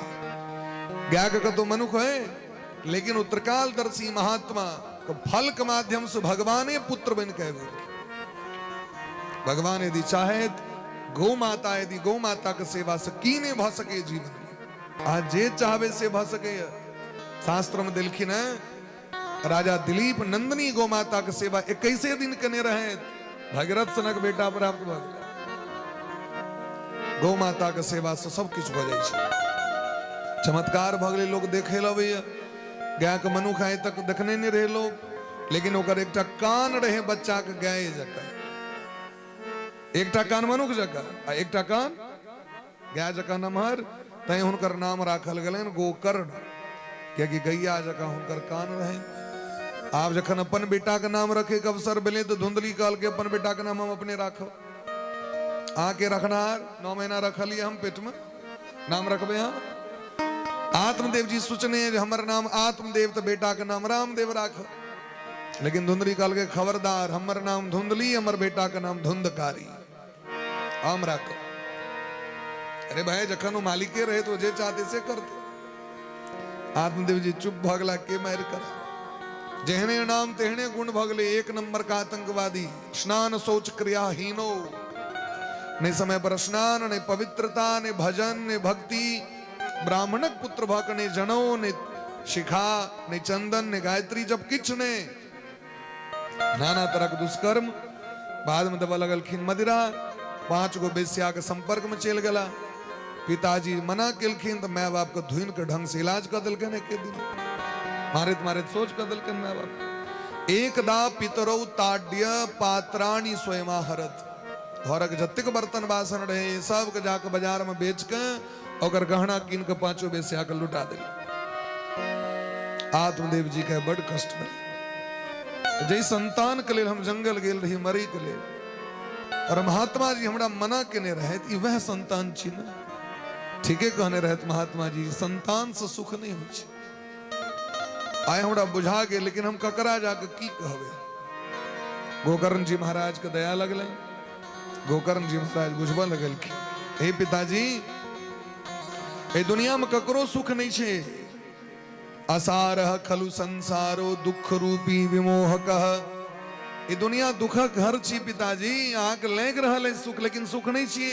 Speaker 1: गाय के कतौ मनुख है, लेकिन ओ त्रिकालदर्शी महात्मा के फल के माध्यम से भगवाने पुत्र बन के आबि गेलखिन। भगवान यदि चाहे गौ माता, यदि गौ माता के सेवा से की नहीं भऽ सके जीवन में, अहाँ जे चाहबै से भऽ सकैए। शास्त्र में देलखिन है राजा दिलीप नंदनी गौ माता के सेवा 21 दिन केने रहे, भगीरथ सनक बेटा प्राप्त भऽ गेलै। गौ माता के सेवा से सब किछु भऽ जाइ छै, चमत्कार भऽ गेलै, लोक देखे लए अबैया। गाय के मनुख आइ तक देखने नहि रहे लोग, लेकिन ओकर एकटा कान रहे बच्चा के गाय जकाँ, एकटा कान मनुख जकाँ आ एकटा कान गाय जकाँ नमहर, तैं हुनकर नाम राखल गेलनि गोकर्ण, कियाकि गैया जकाँ हुनकर कान रहे। आब जखन अपन बेटा के नाम रखे के अवसर भेलै तऽ धुंधली कहलकै अपन बेटा के नाम हम अपने राखब, अहाँके रखनहार 9 महीना रखलियै हम पेट में, नाम रखबै अहाँ। आत्मदेव जी सोचने जे हमर नाम आत्मदेव तऽ बेटा के नाम रामदेव राख, लेकिन धुंधली कहलकै खबरदार, हमर नाम धुंधली, हमर बेटा के नाम धुंधकारी, हम राखब। अरे भाई जखन ओ मालिके रहे तो जे चाहते से करते। आत्मदेव जी चुप भऽ गेला, के मारि करा, जेहने नाम तेहने गुण भऽ गेलै। 1 नंबर का आतंकवादी, स्नान शौच क्रिया हीनो, नहि समय पर स्नान, नहि पवित्रता, नहि भजन, नहि भक्ति, ब्राह्मणक पुत्र भऽ कऽ नहि जनौ, नहि शिखा, नहि चंदन, नहि गायत्री जब किछु नहि, नाना तरहक दुष्कर्म। बाद में देबऽ लगलखिन मदिरा, 5 गो वेश्या के संपर्क में चलि गेला। पिताजी मना केलखिन तऽ माय बाप के धुनि के ढंग से इलाज कऽ देलखिन, एक दिन मारैत मारैत सोच कऽ देलखिन माय बाप। एकदा पितरौ ताड्य पात्राणि स्वयमाहरत, घरक जतेक बर्तन बासन रहे सबके जाके बाजार में बेच के ओकर गहना कीन के 5 वेश्या के लुटा देल। आत्मदेव जी के बड़ कष्ट भेल, जै संतान के लेल हम जंगल गेल रही मरे के लेल, और महात्मा जी हमरा मना केने रहथि, ई वएह संतान छी ने, ठीके कहने रहथि महात्मा जी, संतान से सुख नहीं होइ छै। आइ हमरा बुझा गेल, लेकिन हम ककरा जाके की कहबै। गोकर्ण जी महाराज के दया लगलै, गोकर्ण जी महाराज बुझबऽ लगलखिन, हे पिताजी, एहि दुनिया में ककरो सुख नहीं छै। असारः खलु संसारो दुख रूपी विमोहक, ई दुनिया दुखक घर छी पिताजी, अहाँके लागि रहल अछि सुख, लेकिन सुख नहीं छी।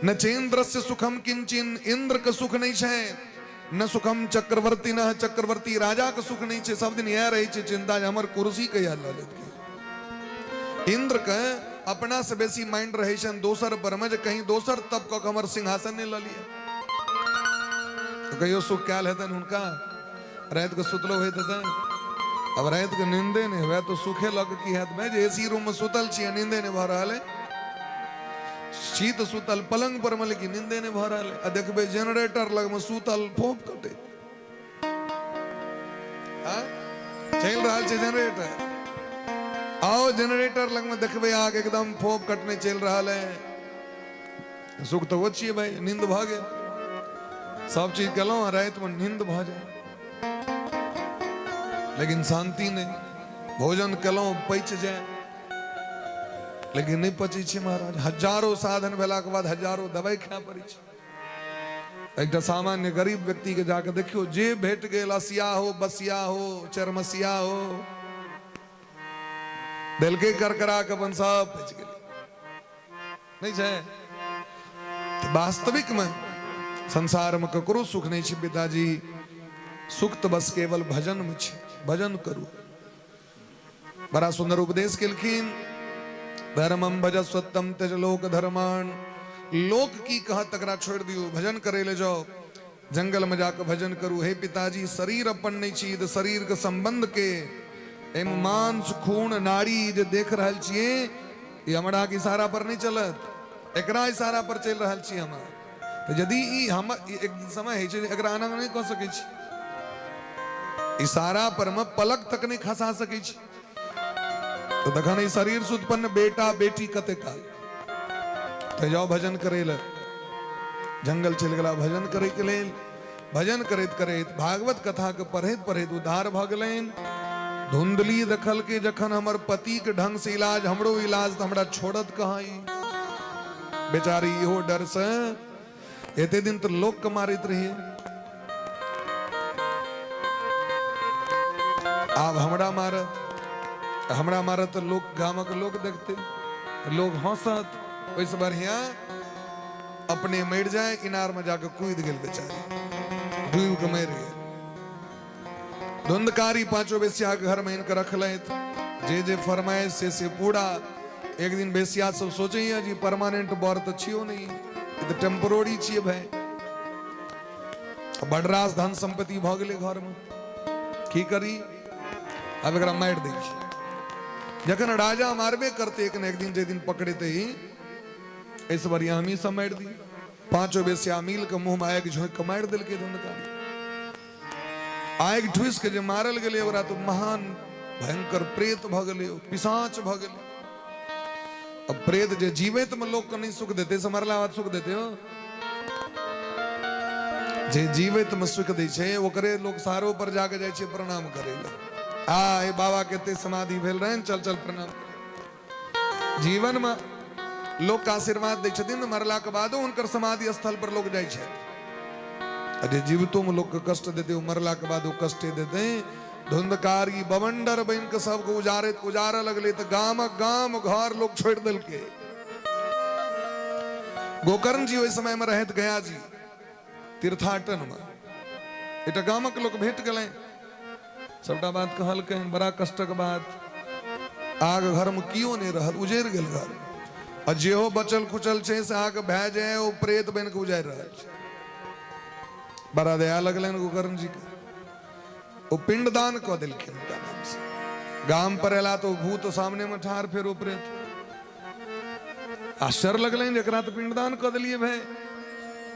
Speaker 1: न चेन्द्रस्य सुखम किंचिन, इंद्र के सुख नहीं छै, न सुखम चक्रवर्ती, न चक्रवर्ती राजा के सुख नहीं छै, सब दिन इएह रहै छै चिंता जे हमर कुर्सी कहिया लऽ लेत। इंद्र के अपना से बेसी माइंड रहे छनि दोसर पर मे जे कहीं दोसर तप कऽ के हमर सिंहासन नहि लऽ लिअ। तऽ कहियो सुख कयल हेतनि हुनका? राति के सुतलो होइत हेतनि? अब राति के नींदे नहि हुए तऽ सुखे लऽ के की हैत भाई? जे एसी रूम में सुतल छी, नींदे नहि भऽ रहल है। छी तऽ सुतल पलंग पर मे, लेकिन नींदे नहि भऽ रहल है। आ देखबै जनरेटर लग में सुतल फोप कटे चलि रहल छै जनरेटर। आओ जनरेटर लग में देखबै अहाँके एकदम फोप कटने चलि रहल है। सुख तऽ ओ छियै भाई, नींद भऽ गेल, सब चीज केलहुँ, रातिमे नींद भऽ जाय लेकिन शांति नहि। भोजन केलहुँ पचि जाय लेकिन नहि पचै छै महाराज। हजारो साधन भेलाके बाद हजारो दवाइ खाय पड़ै छै। एकटा सामान्य गरीब व्यक्ति के जाके देखियो, जे भेट गेल, असिया हो, बसिया हो, चरमसिया हो, देलकै करकरा के अपन सब पचि गेलै। नहि छै? तऽ वास्तविक में संसार में ककरो सुख नहि छै पिताजी। सुख तऽ बस केवल भजन में छै। भजन करू। बड़ा सुंदर उपदेश केलखिन। धर्मम भज स्वतम त्यज लोक धर्मान। लोक की कहत तकरा छोड़ि दियौ, भजन करे ले जाओ, जंगल में जाके भजन करू। हे पिताजी, शरीर अपन नहीं छी, तऽ शरीर के संबंध के एहिमे मांस खून नाड़ी जे देख रहल छियै, ई हमरा के इशारा पर नहीं चलत, एकरा इशारा पर चलि रहल छी हम। तऽ यदि ई हम एक समय होइ छै जे एकरा एना नहि कऽ सकै छी, इशारा पर मे पलक तक नहि खसा सकै छी, तऽ तखन ई शरीर से उत्पन्न बेटा बेटी कते काल? तऽ जाओ भजन करै लए। जंगल चलि गेला भजन करे के लेल। भजन करैत करैत भागवत कथा के पढ़ैत पढ़ैत उद्धार भऽ गेलनि। धुंधली देखलकै जखन हमर पति के ढंग से इलाज, हमरो इलाज, तऽ हमरा छोड़त कहाँ ई बेचारी? इहो डर से एते दिन तऽ लोक के मारैत रहिए, आब हमरा मारत। हमरा मारत तऽ लोक, गामक लोक देखते, लोग हंसत। ओहिसँ बढ़िया अपने मरि जाए। इनार में जाके कूद गेल बेचारी, डूबि के मरि गेल। धुंधकारी पांचों बेसिया के घर में इनके रखलथि, जे जे फरमाइश से से पूरा। एक दिन बेसिया सब सोचैया जी परमानेंट बर तऽ छियो नहीं, ई तऽ टेम्पोररी छियै भाई। बड़ रास धन संपत्ति भऽ गेलै घर में, की करी? आब एकरा मारि दै छी। जखन राजा मारबे करते एक न एक दिन, जे दिन पकड़ेते ही, एहिसँ बढ़िया हमही सब मारि दी। पांचों बेसिया मिल के मुंह में आगि झोंकि के मारि देलकै धुंधकारी। आगि ठुसि के जे मारल गेलै ओकरा, तऽ महान भयंकर प्रेत भऽ गेलै, पिशाच भऽ गेलै। अब प्रेत जे जीवैत में लोक के नहीं सुख देते, से मरला बाद सुख देते हो? जे जीवैत में सुख दै छै ओकरे लोक सारो पर जाके जाइ छै प्रणाम करै लए। आ ए बाबा के एते समाधि भेल रहनि, चल चल प्रणाम। जीवन में लोक के आशीर्वाद दै छथिन, मरला के बादो हुनकर समाधि स्थल पर लोक जाइ छथि। आ जे जीवितो में लोक के कष्ट देते, ओ मरला के बाद ओ कष्टे देते। धुंधकारी बवंडर बनि के सबके उजारे उजारऽ लगलै, तऽ गामक गाम घर लोक छोड़ि देलकै। गोकर्ण जी ओहि समय में रहैत गया जी तीर्थाटन में। एकटा गामक लोक भेट गेलै, सबटा बात कहलकै। बड़ा कष्टक बात, आग घर में कियो नहीं रहल, उजड़ गेल घर, आ जेहो बचल खुचल छै से अहाँके भए जाय ओ प्रेत बनि के उजाड़ि रहल छै। बड़ा दया लगलनि गोकर्ण जी के, ओ पिंडदान कऽ देलखिन हुनका नाम से। गाम पर एला तो भूत सामने में ठाढ़, फेर ओ प्रेत। आश्चर्य लगलनि, एकरा तऽ पिंडदान कऽ देलियै भाई।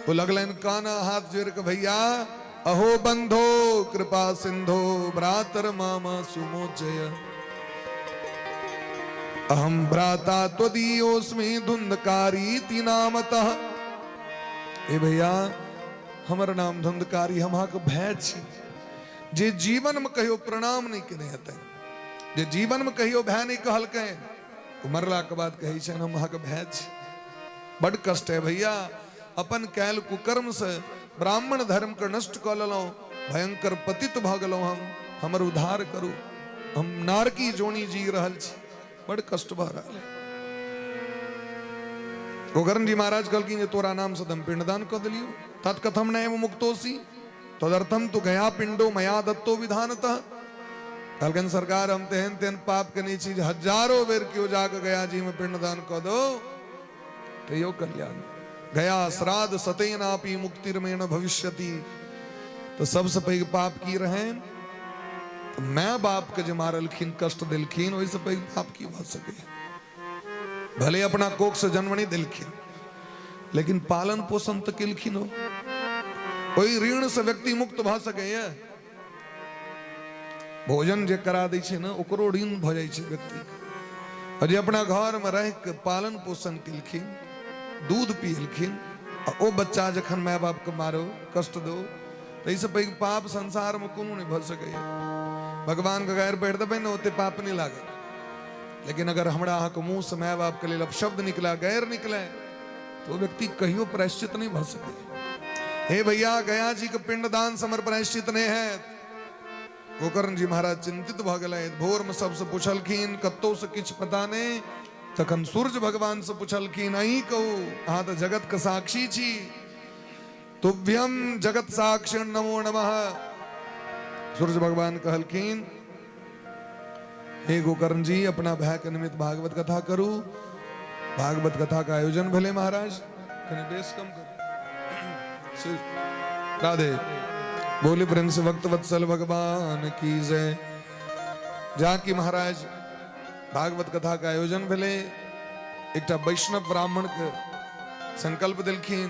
Speaker 1: ओ लगलनि काना हाथ जोड़ के, भैया अहो बंधो कृपा सिंधो भ्रातर मामा सुमोचय, अहम भ्राता त्वदीयोस्मि धुंधकारी नामतः। ए भैया, हमर नाम धुंधकारी, हम अहाँके भय छी। जे जीवन में कहियो प्रणाम नहीं केने हेतै, जे जीवन में कहियो भय नहीं कहलकै, ओ मरला के बाद कहै छनि हम अहाँके भय छी। बड कष्ट है भैया, अपन कैल कुकर्म से ब्राह्मण धर्म के नष्ट कऽ लेलहुँ, भयंकर पतित भऽ गेलहुँ हम, हमर उद्धार करू, हम नारकी जोनी जी रहल छी, बड कष्ट भऽ रहल है। गोकर्ण जी महाराज कहलखिन जे तोरा नाम से हम पिंडदान कऽ देलियौ। तत्कथम नैव मुक्तोसी तदर्थम तु गया पिंडो मया दत्तो विधानतः। कहलखिन सरकार हम तेहन तेहन पाप केने छी जे हजारो बेर केओ जाके गया जी में पिंडदान कऽ दो तैयो कल्याण। गया श्राद्ध सतेनापि मुक्तिर्मेण भविष्यति। तऽ सबसँ पैघ पाप की रहनि? तऽ माय बाप के जे मारलखिन, कष्ट देलखिन, ओहिसँ पैघ पाप की भऽ सकैए? भले अपना कोख से जन्म नहि देलखिन, लेकिन पालन पोषण तऽ केलखिन। हो ओहि ऋण से व्यक्ति मुक्त भऽ सकैए? भोजन जे करा दै छै ने, ओकरो ऋण भऽ जाइ छै व्यक्ति। और जे अपना घर में रहि के पालन पोषण केलखिन, दूध पियलखिन, आ ओ बच्चा जखन माय बाप के मारो, कष्ट दो, तऽ एहिसँ पैघ पाप संसार में कोनो नहि भऽ सकैए। भगवान के गारि पढ़ि देबै ने, ओते पाप नहि लागत। लेकिन अगर हमरा अहाँके मुँह से माय बाप के लेल अपशब्द निकला, गैर निकले, तो ओ व्यक्ति कहियो प्रायश्चित नहीं भऽ सकैए। हे भैया, गया जी के पिंडदान समर प्रायश्चित नहीं है। गोकर्ण जी महाराज चिंतित भऽ गेलथि। भोर में सबसे पूछलखिन, कतौ से किछु पता नहीं। तखन सूर्य भगवान से पूछलखिन, अहीं कहू, अहाँ तऽ जगत के साक्षी छी, तुभ्यम जगत साक्षी नमो नमः। सूर्य भगवान कहलखिन, हे गोकर्ण जी, अपना भाई के निमित्त भागवत कथा करू। भागवत कथा का आयोजन भले महाराज, कनि बेस कम करू। राधे बोले प्रेम से भक्त वत्सल भगवान की जय। जाकि महाराज भागवत कथा का आयोजन भेले, एकटा वैष्णव ब्राह्मण के संकल्प देलखिन।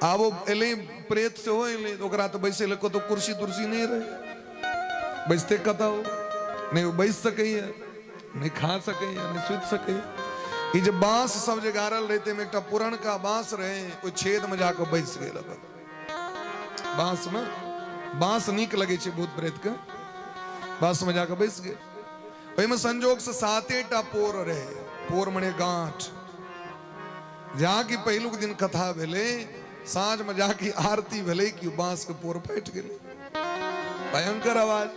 Speaker 1: आब ओ एलै, प्रेत सेहो एलै, तऽ ओकरा तऽ बैसै लए कतौ कुर्सी तुर्सी नहि रहै। बैसते कतौ नहि, ओ बैस सकैए नहि, खा सकैए नहि, सुति सकैए। ई जे बांस सब जे गाड़ल रहै, ताहिमे एकटा पुरनका बांस रहै, ओहि छेदमे जाकऽ बैस गेल अपन बांसमे। बांस नीक लगै छै भूत प्रेतके, बांसमे जाकऽ बैस गेल। ओहिमे संजोगसँ सातेटा पोर रहै, पोर मने गांठ। जाकि पहिलुक दिन कथा भेलै, साँझमे जाकि आरती भेलै कि बांस के पोर फाटि गेलै, भयंकर आवाज।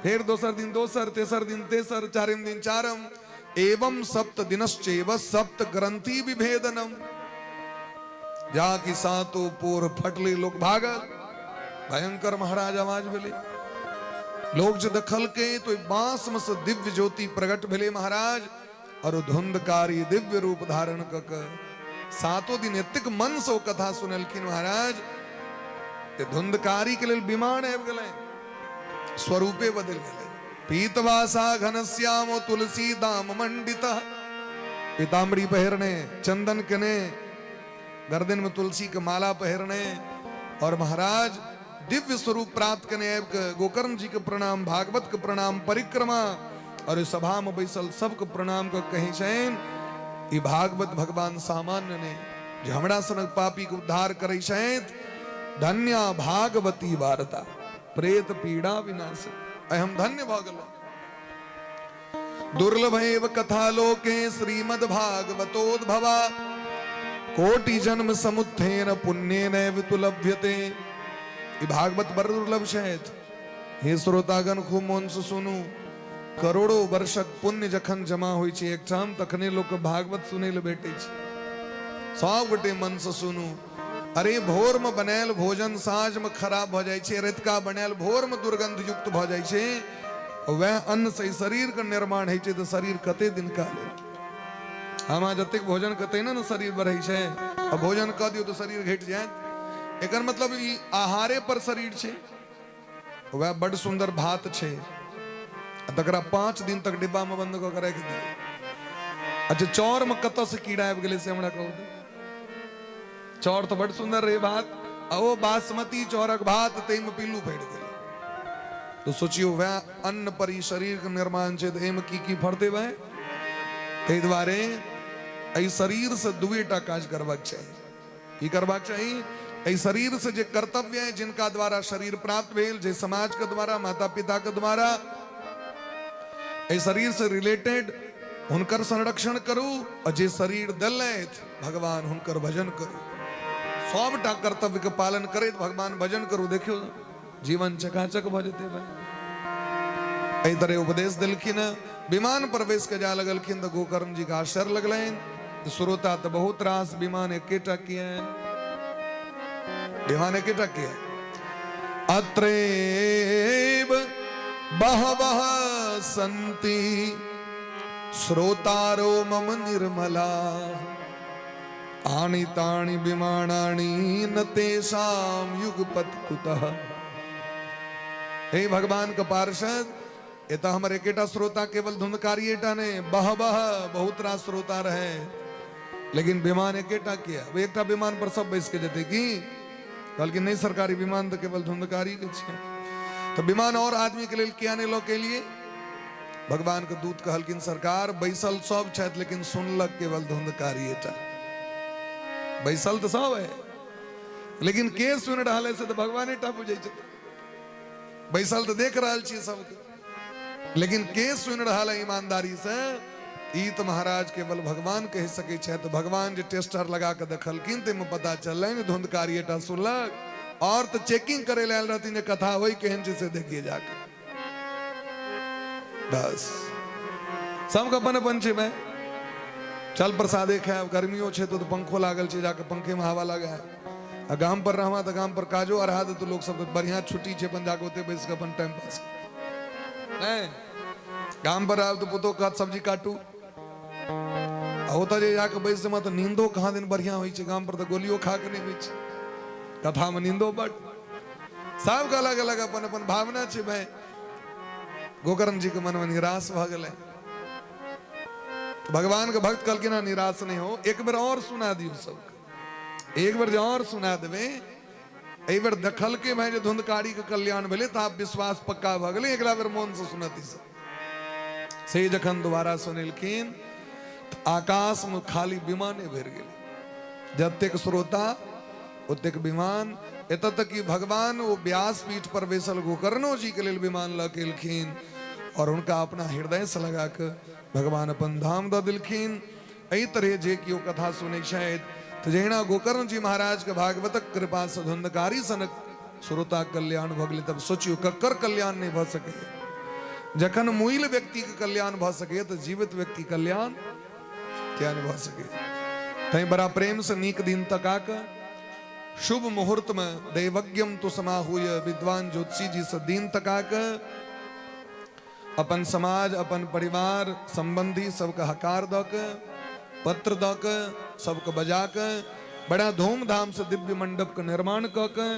Speaker 1: फेर दोसर दिन दोसर, तेसर दिन तेसर, चारिम दिन चारम, एवं सप्त दिनश्चैव सप्त ग्रंथि विभेदनम। जाकि सातो पोर फटले, लोक भागल, भयंकर महाराज आवाज भेलै। लोग जे देखलकै तो बांस में से दिव्य ज्योति प्रकट भेलै महाराज, और धुंधकारी दिव्य रूप धारण क के सातो दिन एतेक मन से ओ कथा सुनलखिन महाराज, ते धुंधकारी के लेल विमान आबि गेलै, स्वरूपे बदलि गेलै। पीतवासा घनश्यामो तुलसी दाम मंडित, पीताम्बरी पहिरने, चंदन केने, गर्दन में तुलसी के माला पहिरने, और महाराज दिव्य स्वरूप प्राप्त केने आबि के गोकर्ण जी के प्रणाम, भागवत के प्रणाम, परिक्रमा और सभा में बैसल सबके प्रणाम के कहै छनि, ई भागवत भगवान सामान्य नहि, जे हमरा सनक पापी के उद्धार करै छथि। धन्या भागवती वार्ता प्रेत पीड़ा विनाश। हम धन्य भऽ गेलहुँ। दुर्लभ एव कथा लोके श्रीमद् भागवतोद्भवा, कोटि जन्म समुत्थेन पुण्येन लभ्यते। ई भागवत बड़ दुर्लभ छथि। हे श्रोतागण, खूब मोन से सुनू। करोड़ों वर्षक पुण्य जखन जमा होइ छै एकठाम, तखने लोक भागवत सुनै लए भेटै छै। सब गोटे मन से सुनू। अरे भोर में बनायल भोजन साँझ में खराब भऽ जाइ छै, रातिका बनायल भोर में दुर्गंध युक्त भऽ जाइ छै। वएह अन्न से शरीर के निर्माण होइ छै, तऽ शरीर कते दिन का लेल? हम अहाँ जतेक भोजन करतै ने शरीर बढ़ै छै, आ भोजन कऽ दियौ तऽ शरीर घटि जायत। एकर मतलब ई आहारे पर शरीर छै। वएह बड सुन्दर भात छै, आ तकरा 5 दिन तक डिब्बा में बंद कऽ के राखि दियौ। अच्छा, चाउर में कतऽ से कीड़ा आबि गेलै से हमरा कहू तऽ? चाउर तऽ बड सुन्दर रहै भात, आ ओ बासमती चाउरक भात, ताहिमे पिल्लू फटि गेलै। तऽ सोचियौ, वएह अन्न पर ई शरीर के निर्माण छै, तऽ एहिमे की की फड़तै भाय? ताहि दुआरे एहि शरीर से दुएटा काज करबाक चाही। की करबाक चाही एहि शरीर से? जे कर्तव्य है, जिनका द्वारा शरीर प्राप्त भेल, जे समाज के द्वारा, माता पिता के द्वारा, एहि शरीर से रिलेटेड हुनकर संरक्षण करू, और जे शरीर देलथि भगवान, हुनकर भजन करू। सबटा कर्तव्य के पालन करैत भगवान भजन करू, देखियौ जीवन चकाचक भऽ जेतै भाई। एहि तरह उपदेश देलखिन। विमान पर बैस के जा लगलखिन तऽ गोकर्ण जी के आश्चर्य लगलनि, श्रोता तऽ बहुत रास, विमान एकेटा किया? विमान एकेटा किया? अत्रैव बहवः सन्ति श्रोतारो मम निर्मला आनि तानि विमानानि न तेषां युगपत् कुतः। हे भगवान के पार्षद, एतऽ हमर एकेटा श्रोता केवल धुंधकारिएटा नहि, बह बह बहुत रास श्रोता रहे, लेकिन विमान एकेटा किया? एकटा विमान पर सब बैस के जेतै की? कहलखिन नहि सरकारी विमान तऽ केवल धुंधकारी के छै, तऽ विमान और आदमी के लेल किया नहि लऽ के एलियै? भगवान के दूत कहलखिन सरकार बैसल सब छथि, लेकिन सुनलक केवल धुंधकारिएटा। बैसल तऽ सब है, लेकिन के सुनि रहल है से तऽ भगवाने टा बुझै छथिन। बैसल तऽ देख रहल छियै सबके, लेकिन के सुनि रहल है ईमानदारी से, ई तऽ महाराज केवल भगवान कहि सकै छथि। भगवान जे टेस्टर लगा कऽ देखलखिन ताहिमे पता चललनि धुंधकारिएटा सुनलक, और तऽ चेकिंग करे लए आयल रहथिन जे कथा होइ केहन छै से देखिए जाके। बस सबके अपन अपन छै भाई, चल प्रसादे खायब, गर्मियो छै तो पंखो लागल छै, जाके पंखे में हवा लगायब। आ गाम पर रहबा तऽ गाम पर काजो अढ़ा देतौ लोक सब, बढ़िया छुट्टी छै, अपन जाके ओते बैस के अपन टाइम पास कर। नहि गाम पर आयल तऽ पुतोह कहत सब्जी काटू, आ ओतऽ जे जाके बैस जेबा तऽ नींदो कहाँ दिन बढ़िया होइ छै। गाम पर तऽ गोलियो खा के नहि होइ छै, कथा में नींदो बड। सबके अलग अलग अपन अपन भावना छै भाई। गोकर्ण जी के मन में निराश भऽ गेलै। भगवान के भक्त कहलखिन हँ निराश नहि हो, एक बेर और सुना दियौ सबके, एक बेर जे और सुना देबै। एहि बेर देखलकै भाई जे धुंधकारी के कल्याण भेलै तऽ आब विश्वास पक्का भऽ गेलै, एकरा बेर मोन से सुनती सब। से जखन दोबारा सुनेलखिन तऽ आकाश में खाली विमाने भरि गेलै, जतेक श्रोता ओतेक विमान। एतऽ तक कि भगवान ओ व्यास पीठ पर बैसल गोकर्णो जी के लेल विमान लऽ के एलखिन और हुनका अपना हृदय से लगा के भगवान अपन धाम दऽ देलखिन। एहि तरह जे केओ कथा सुनै छथि तऽ जहिना गोकर्ण जी महाराज के भागवतक कृपा से धुंधकारी सनक श्रोता कल्याण भऽ गेलै, तब सोचियौ ककर कल्याण नहि भऽ सकैए। जखन मुइल व्यक्ति के कल्याण भऽ सकैए तऽ जीवित व्यक्ति कल्याण किया नहि भऽ सकैए। तैं बड़ा प्रेम से नीक दिन तका कऽ शुभ मुहूर्त में दैवज्ञम तु समाहूय विद्वान ज्योतिषी जी से दिन तका कऽ अपन समाज अपन परिवार संबंधी सबके हकार दऽ कऽ पत्र दऽ कऽ सबके बजा कऽ बड़ा धूमधाम से दिव्य मंडप के निर्माण कऽ कऽ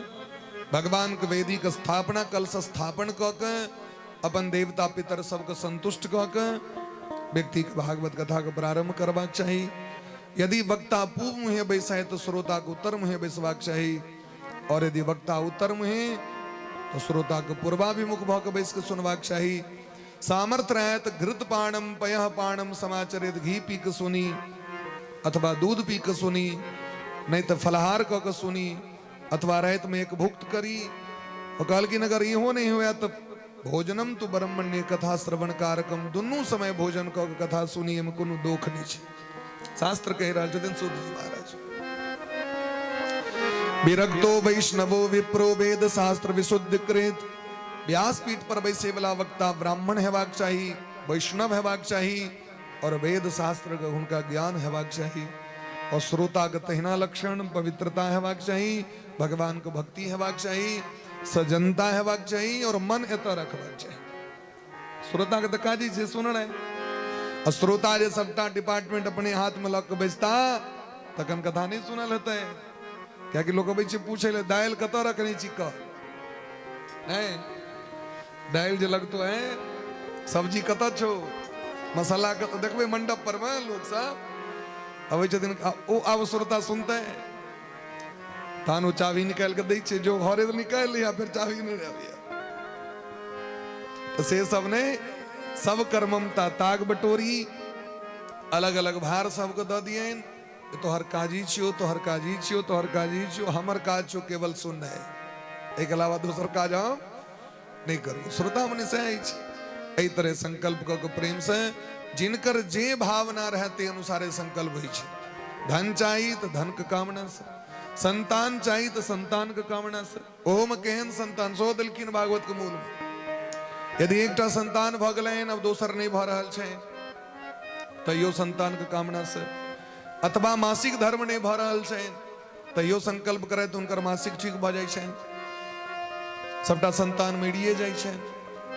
Speaker 1: भगवान के वेदी के स्थापना कलश स्थापन कऽ कऽ अपन देवता पितर सबके संतुष्ट कऽ कऽ व्यक्ति के भागवत कथा के प्रारंभ करबाक चाही। यदि वक्ता पूब मुहे बैसाय तो श्रोता के उत्तर मुहे बैसबाक चाही, और यदि वक्ता उत्तर मुहे तो श्रोता के पूर्वाभिमुख भऽ के बैस के सुनबाक चाही। सामर्थ्य रहै तऽ घृत पाणम पयः पाणम समाचरित, घी पी के सुनी अथवा दूध पी के सुनी, नहीं तऽ फलाहार कऽ के सुनी अथवा राति में एक भुक्त करी। और कहलखिन अगर इहो नहीं हुए तो भोजनम तो ब्रह्मण्य कथा श्रवण कारकम, दुनू समय भोजन कऽ के कथा सुनी, एहिमे कोनो दोख नहीं छै। शास्त्र कहि रहल छथिन सूत जी महाराज। विरक्तो वैष्णवो विप्रो वेद शास्त्र विशुद्ध कृत, व्यासपीठ पर बैसे वाला वक्ता ब्राह्मण हेबाक चाही, वैष्णव हेबाक चाही और वेद शास्त्र के हुनका ज्ञान हेबाक चाही, और श्रोता के तहिना लक्षण पवित्रता हेबाक चाही, भगवान के भक्ति हेबाक चाही, सजनता हेबाक चाही और मन एतऽ रखबाक चाही। श्रोता के तऽ काज छै सुननाइ, आ श्रोता जे सबटा डिपार्टमेंट अपने हाथ में लऽ के बैसता तखन कथा नहि सुनल हेतै। कियाकि लोक अबै छै पूछै लए दालि कतऽ रखने छी, कह नहि दालि जे लगतो है, सब्जी कतऽ छौ, मसाला कतऽ। देखबै मंडप पर मे लोक सब अबै छथिन, ओ आब श्रोता सुनतै तहन ओ चाभी निकालि कऽ दै छै, जो घरे तऽ निकालि लिया फेर चाभी नहि अबैया। तऽ से सब नहि, सब कर्ममता ताग बटोरी, अलग अलग भार सबके दऽ दियनि, तोहर काजी छियो, तोहर काजी छियो, तोहर काजी छियो, हमर काज छियो केवल सुननाइ, एहिके अलावा दोसर काज हम नहि करू। श्रोता मने सएह अछि। एहि तरह संकल्प कऽ के प्रेम से जिनकर जे भावना रहै ते अनुसारे संकल्प होइ छै। धन चाही तऽ धन के कामना से, संतान चाही तऽ संतान के कामना से, ओहोमे केहन संतान सेहो देलखिन भागवत के मूल में। यदि एकटा संतान भऽ गेलनि अब दोसर नहि भऽ रहल छै तैयो संतान के कामना से, अथवा मासिक धर्म नहि भऽ रहल छै तैयो संकल्प करैत हुनकर मासिक ठीक भऽ जाइ छनि, सबटा संतान मरिए जाइ छनि।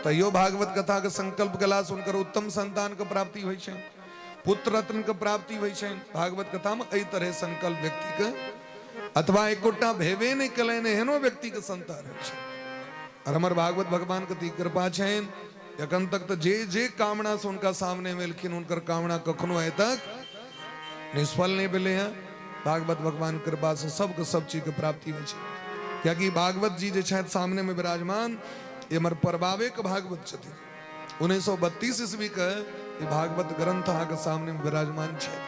Speaker 1: तैयो भागवत कथा के संकल्प केलासँ हुनकर उत्तम संतान के प्राप्ति होइ छै, पुत्र रत्न के प्राप्ति होइ छै। भागवत कथा में एहि तरह संकल्प व्यक्ति के अथवा एकोटा भेबे नहि केलनि एहनो व्यक्ति के संतान होइ छै। और हमर भागवत भगवान के तऽ कृपा छनि, एखन तक तऽ जे जे कामना से हुनका सामने में एलखिन हुनकर कामना कखनो आइ तक निष्फल नहि भेलै हँ। भागवत भगवान कृपा से सबके सब चीज के प्राप्ति होइ छै, कियाकि भागवत जी जे छथि सामने में विराजमान, ये हमर परबाबे के भागवत छथिन। 1932 ईस्वी के ई भागवत ग्रंथ अहाँके सामने में विराजमान छै।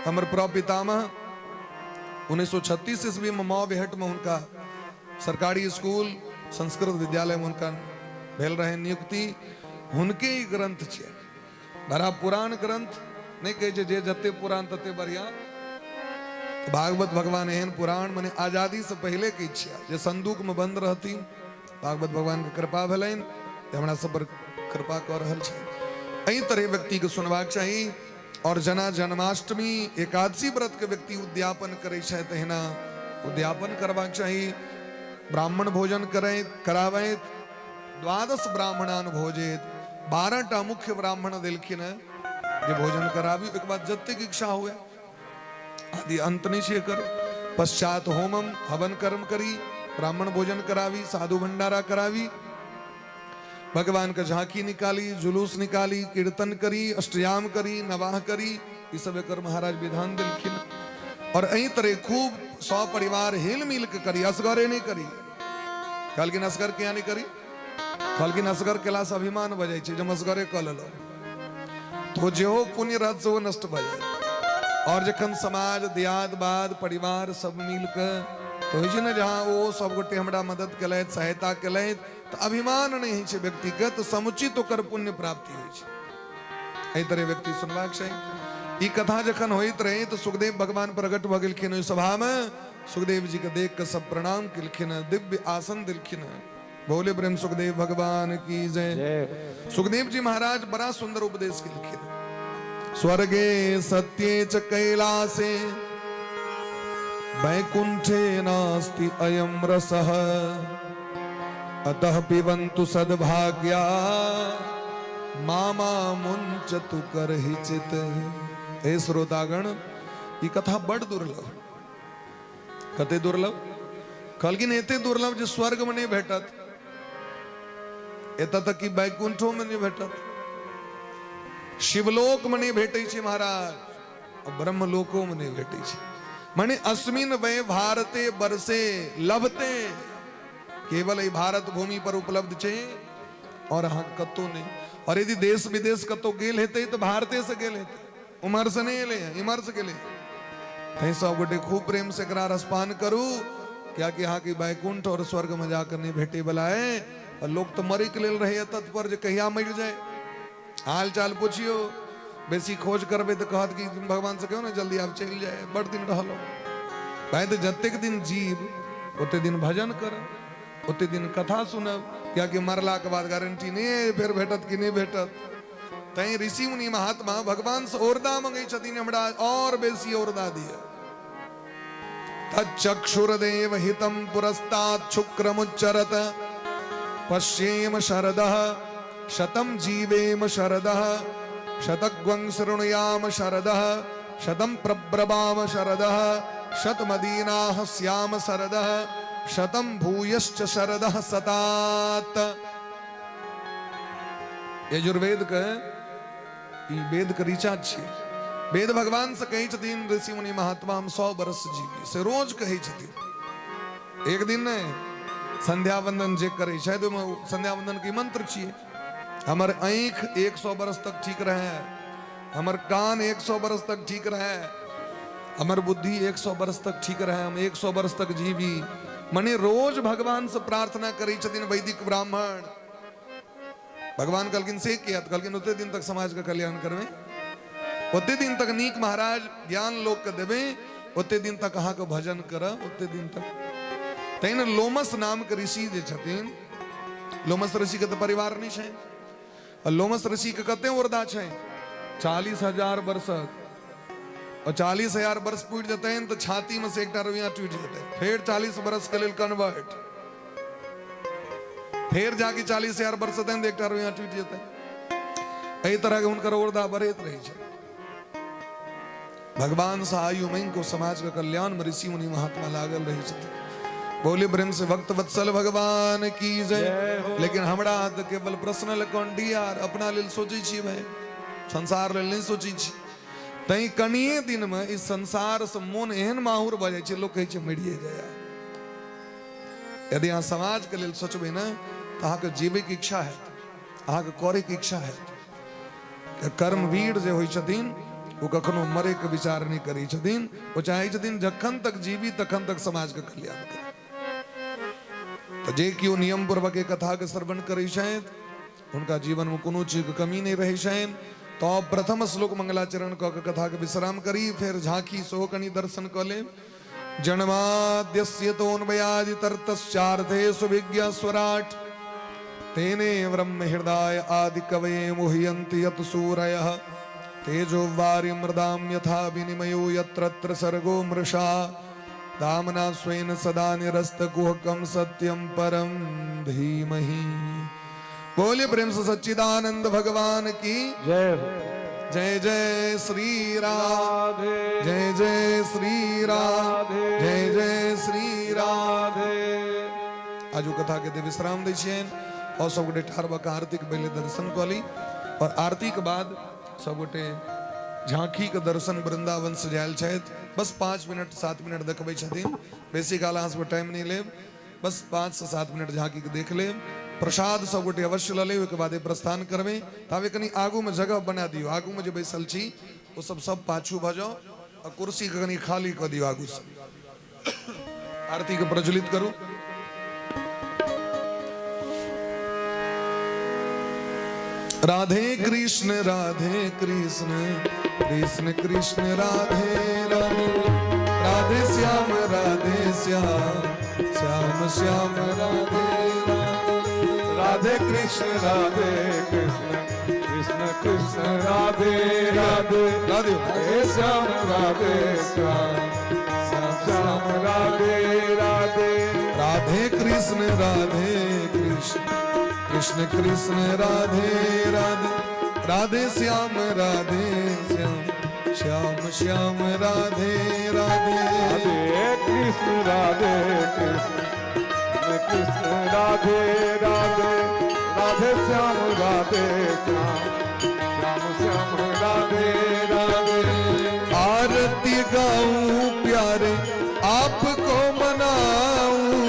Speaker 1: हमर प्रपितामह 1936 ईस्वी में माँ बेहट में हुनका सरकारी स्कूल संस्कृत विद्यालय में हुनका भेल रहे नियुक्ति। हुनके ई ग्रंथ छै, बड़ा पुरान ग्रंथ नहीं कहै छै जे जते पुरान तते बढ़िया। भागवत भगवान एहन पुराण मने आजादी से पहले के छिया जे संदूक में बंद रहती, भागवत भगवान के कृपा भेलनि हमरा सब पर कृपा कऽ रहल छै। एहि तरह व्यक्ति के सुनबाक चाही। और जना जन्माष्टमी एकादशी व्रत के व्यक्ति उद्यापन करै छै तहिना उद्यापन करबाक चाही। ब्राह्मण भोजन करैत कराबैत द्वादश ब्राह्मणान भोजेत, 12 टा मुख्य ब्राह्मण देलखिन हँ जे भोजन कराबी, ओहिके बाद जतेक इच्छा हुए आदि अंत नहीं छै एकर। पश्चात होमम हवन कर्म करी, ब्राह्मण भोजन करावी, साधु भंडारा करावी, भगवान के झांकी निकाली, जुलूस निकाली, कीर्तन करी, अष्टयाम करी, नवाह करी, ई सब एकर महाराज विधान देलखिन। और एहि तरह खूब सौ परिवार हिल मिल के करी, असगरे नहीं करी। कहलखिन असगर किया नहीं करी? कहलखिन असगर केला से अभिमान भऽ जाइ छै, जे हम असगरे कऽ लेलहुँ तो जेहो पुण्य रहत से ओ नष्ट भऽ जायत। और जखन समाज दियाद बाद परिवार सब मिल के तो होइ छै ने, जहाँ ओ सब गोटे हमरा मदद केलथि, सहायता केलथि, तऽ अभिमान नहि होइ छै व्यक्तिके, तऽ समुचित ओकर पुण्य प्राप्ति होइ छै। एहि तरह व्यक्ति सुनबाक छै। ई कथा जखन होइत रहे तऽ सुखदेव भगवान प्रकट भऽ गेलखिन ओहि सभामे। सुखदेव जी के देख के सब प्रणाम केलखिन, दिव्य आसन देलखिन। बोले प्रेम सुखदेव भगवान की जय। सुखदेव जी महाराज बड़ा सुंदर उपदेश केलखिन। स्वर्गे सत्ये च कैलासे वैकुंठे नास्ति अयम रसः अतः पिबन्तु सद्भाग्या मामा मुंचतु करहि चित। हे श्रोतागण, ई कथा बड़ दुर्लभ। कते दुर्लभ? कहलखिन एते दुर्लभ जे स्वर्ग में नहीं भेटत, एतऽ तक कि वैकुंठो में नहीं भेटत, शिवलोक में नहीं भेटै छै महाराज, और ब्रह्मलोको में नहीं भेटै छै। माने अस्मिन वै भारते बरसे लभते, केवल एहि भारत भूमि पर उपलब्ध छै और अहाँ कतौ नहीं। और यदि देश विदेश कतौ गेल हेतै तऽ भारते से गेल हेतै, उम्हर से नहीं एलै हँ, इम्हर से गेलै। तैं सब गोटे खूब प्रेम से एकरा रसपान करू, कियाकि अहाँके वैकुंठ और स्वर्ग में जाकर नहीं भेटे वाला है। और लोग तो मरे के लेल रहे तत्पर जे कहिया मरि जाए। हाल चाल पुछियो, बेसी खोज करबै तऽ कहत कि भगवान से कहियो ने जल्दी आब चलि जाए, बड़ दिन रहलो भाई। तऽ जतेक दिन जीव ओते दिन भजन करब, ओते दिन कथा सुनब, कियाकि मरला के बाद गारंटी नहीं है फेर भेटत कि नहीं भेटत। तैं ऋषि मुनि महात्मा भगवान से औरदा मंगै छथिन, हमरा और बेसी औरदा दिअ। तच्चक्षुरदेव हितम पुरस्तात् शुक्रमुच्चरत पश्येम शरदः शतं जीवेम शरदः शतग्वं शृणुयाम शरदः शतं प्रब्रवाम शरदः शतमदीनाः स्याम शरदः शतं भूयश्च शरदः सतात्। यजुर्वेद के ई वेद के ऋचा छियै। वेद भगवान से कहै छथिन ऋषि मुनि महात्मा हम 100 वर्ष जीवी, से रोज कहै छथिन, एक दिन नहि। संध्या वंदन जे करै छथि ओहिमे संध्या वंदन के मंत्र छियै, हमर आँखि 100 वर्ष तक ठीक रहे, हमर कान 100 वर्ष तक ठीक रहे, हमर बुद्धि 100 वर्ष तक ठीक रहे, हम 100 वर्ष तक जीवी। मने रोज भगवान से प्रार्थना करै छथिन वैदिक ब्राह्मण। भगवान कहलखिन से किया? तऽ कहलखिन ओते दिन तक समाज के कल्याण करबै, ओते दिन तक नीक महाराज ज्ञान लोक के देबै, ओते दिन तक अहाँके भजन करब, ओते दिन तक। तैं ने लोमस नाम के ऋषि जे छथिन, लोमस ऋषि के तऽ परिवार नहि छै, आ लोमस ऋषि के कते औरदा छै? 40,000 वर्षक। और 40,000 वर्ष पुरि जेतनि तऽ छाती में से एकटा रुइया टूटि जेतै, फेर 40 वर्ष के लेल कन्वर्ट। फेर जाके 40,000 बरसतनि तऽ एकटा रुइया टूटि जेतनि। एहि तरहके हुनकर औरदा बढ़ैत रहै छै। भगवान से आयु मांगि कऽ समाज के कल्याण में ऋषि मुनि महात्मा लागल रहै छथिन। बोले प्रेम से भक्त वत्सल भगवान की जय। लेकिन हमरा तऽ केवल पर्सनल अकाउंट यार अपना लेल सोचै छी भाई, संसार लेल नहि सोचै छी। तैं कनिए दिनमे ई संसारसँ मोन एहन माहुर भऽ जाइ छै, लोक कहै छै मरिए जाय। यदि अहाँ समाजके लेल सोचबै ने तऽ अहाँके जीवैके इच्छा हैत, अहाँके करैके इच्छा हैत। कर्मवीर जे होइ छथिन ओ कखनो मरैके विचार नहि करै छथिन। ओ चाहै छथिन जखन तक जीवी तखन तक समाजके कल्याण करी। तऽ जे केओ नियम पूर्वक एहि कथाके श्रवण करै छथि हुनका जीवनमे कोनो चीजके कमी नहि रहै छनि। तऽ प्रथम श्लोक मंगलाचरण कऽ के कथाके विश्राम करी, फेर झांकी सेहो कनि दर्शन कऽ लेब। जन्माद्यस्य तोन्वयादि तर्तश्चार्थे सुविज्ञ स्वराट तेने ब्रह्म हृदय आदि कवये मुह्यन्ति यत सूरयः तेजो वारि मृदां यथा विनिमयो यत्र सर्गो मृषा दामना स्वेन सदा निरस्त कुहकं सत्यं परम धीमहि। बोलिए प्रेम से सच्चिदानंद भगवान की
Speaker 2: जय हो।
Speaker 1: जय जय श्री राम,
Speaker 2: राधे
Speaker 1: जय जय श्री राम,
Speaker 2: राधे
Speaker 1: जय जय श्री राम।
Speaker 2: राधे।
Speaker 1: आजू कथा के दे विश्राम दै छियनि और सब गोटे ठाढ़ भऽ कऽ आरती के पहिले दर्शन कऽ ली और आरती के बाद सब गोटे झांकी के दर्शन वृंदावन से जायल छथि। बस 5 मिनट 7 मिनट देखबै छथिन, बेसी काल अहाँ सबके टाइम नहि लेब, बस 5 से 7 मिनट झांकी के देख लेब। प्रसाद सब गोटे अवश्य लऽ लेब, ओहिके बादे प्रस्थान करबै। ताबे कनि आगूमे जगह बना दियौ, आगूमे जे बैसल छी ओ सब सब पाछू भऽ जाउ आ कुर्सी के कनि खाली कऽ दियौ आगूसँ। आरती के प्रज्वलित करू। राधे कृष्ण राधे कृष्ण कृष्ण कृष्ण राधे राधे, राधे श्याम राधे श्याम श्याम श्याम राधे राधे।
Speaker 2: राधे कृष्ण राधे कृष्ण कृष्ण कृष्ण राधे राधे,
Speaker 1: राधे
Speaker 2: राधे श्याम राधे श्याम श्याम श्याम राधे राधे।
Speaker 1: राधे कृष्ण राधे कृष्ण कृष्ण कृष्ण राधे राधे, राधे श्याम राधे श्याम श्याम श्याम राधे राधे।
Speaker 2: राधे कृष्ण राधे कृष्ण कृष्ण कृष्ण राधे राधे, राधे श्याम राधे श्याम श्याम श्याम राधे राधे।
Speaker 1: आरती गाऊं प्यारे आपको मनाऊं,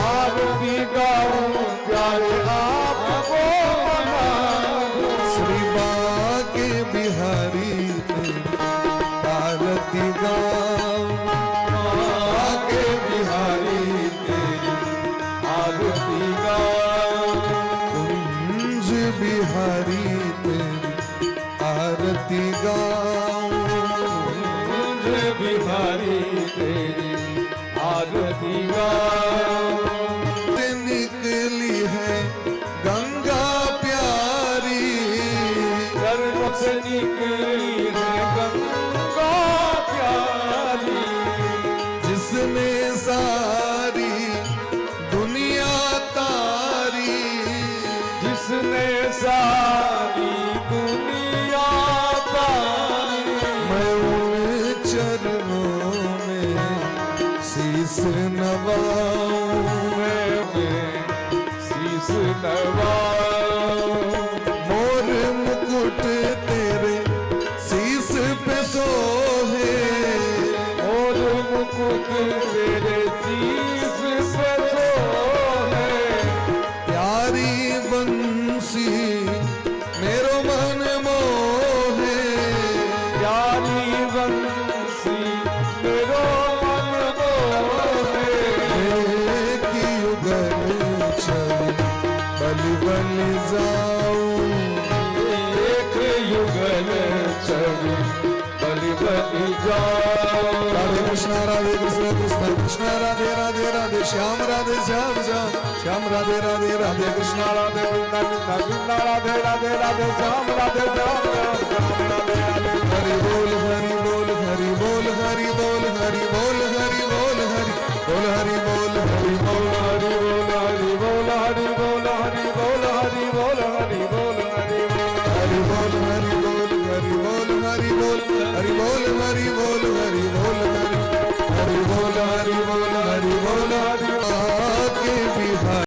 Speaker 2: आरती गाऊं प्यारे आपको मनाऊं,
Speaker 1: श्री बाके बिहारी तेरी आरती गाऊं,
Speaker 2: बाके बिहारी तेरी आरती गाऊं,
Speaker 1: कुंज बिहारी तेरी आरती गाऊं,
Speaker 2: कुंज बिहारी तेरी आरती गाऊं।
Speaker 1: से निकली है गंगा प्यारी,
Speaker 2: चरणों से निकली है गंगा प्यारी,
Speaker 1: जिसने सारी दुनिया तारी,
Speaker 2: जिसने सारी दुनिया तारी,
Speaker 1: मैं उन चरणों में शीस नवाऊं,
Speaker 2: मैं शीस नवाऊं,
Speaker 1: मोर मुकुट तेरे शीस पे सोहे,
Speaker 2: मोर मुकुट तेरे शीस पे सोहे,
Speaker 1: प्यारी बंसी मेरो मन मोहे,
Speaker 2: प्यारी बंसी मेरो मन मोहे,
Speaker 1: एक युगल छवि बलि बलि जाऊं,
Speaker 2: एक युगल छवि बलि बलि जाऊं।
Speaker 1: राधे कृष्णा राधे कृष्ण कृष्ण कृष्ण राधे राधे, राधे श्याम राधे श्याम श्याम श्याम राधे राधे, राधे कृष्णा
Speaker 2: राधे कृष्णा कृष्णा कृष्णा राधे राधे, राधे श्याम राधे श्याम श्याम श्याम राधे राधे।
Speaker 1: हरि बोल हरि बोल हरि बोल हरि बोल हरि बोल हरि बोल हरि बोल हरि बोल हरि
Speaker 2: बोल हरि बोल हरि बोल हरि
Speaker 1: बोल हरि बोल हरि बोल हरि बोल हरि हरि बोल हरि बोल हरि बोल।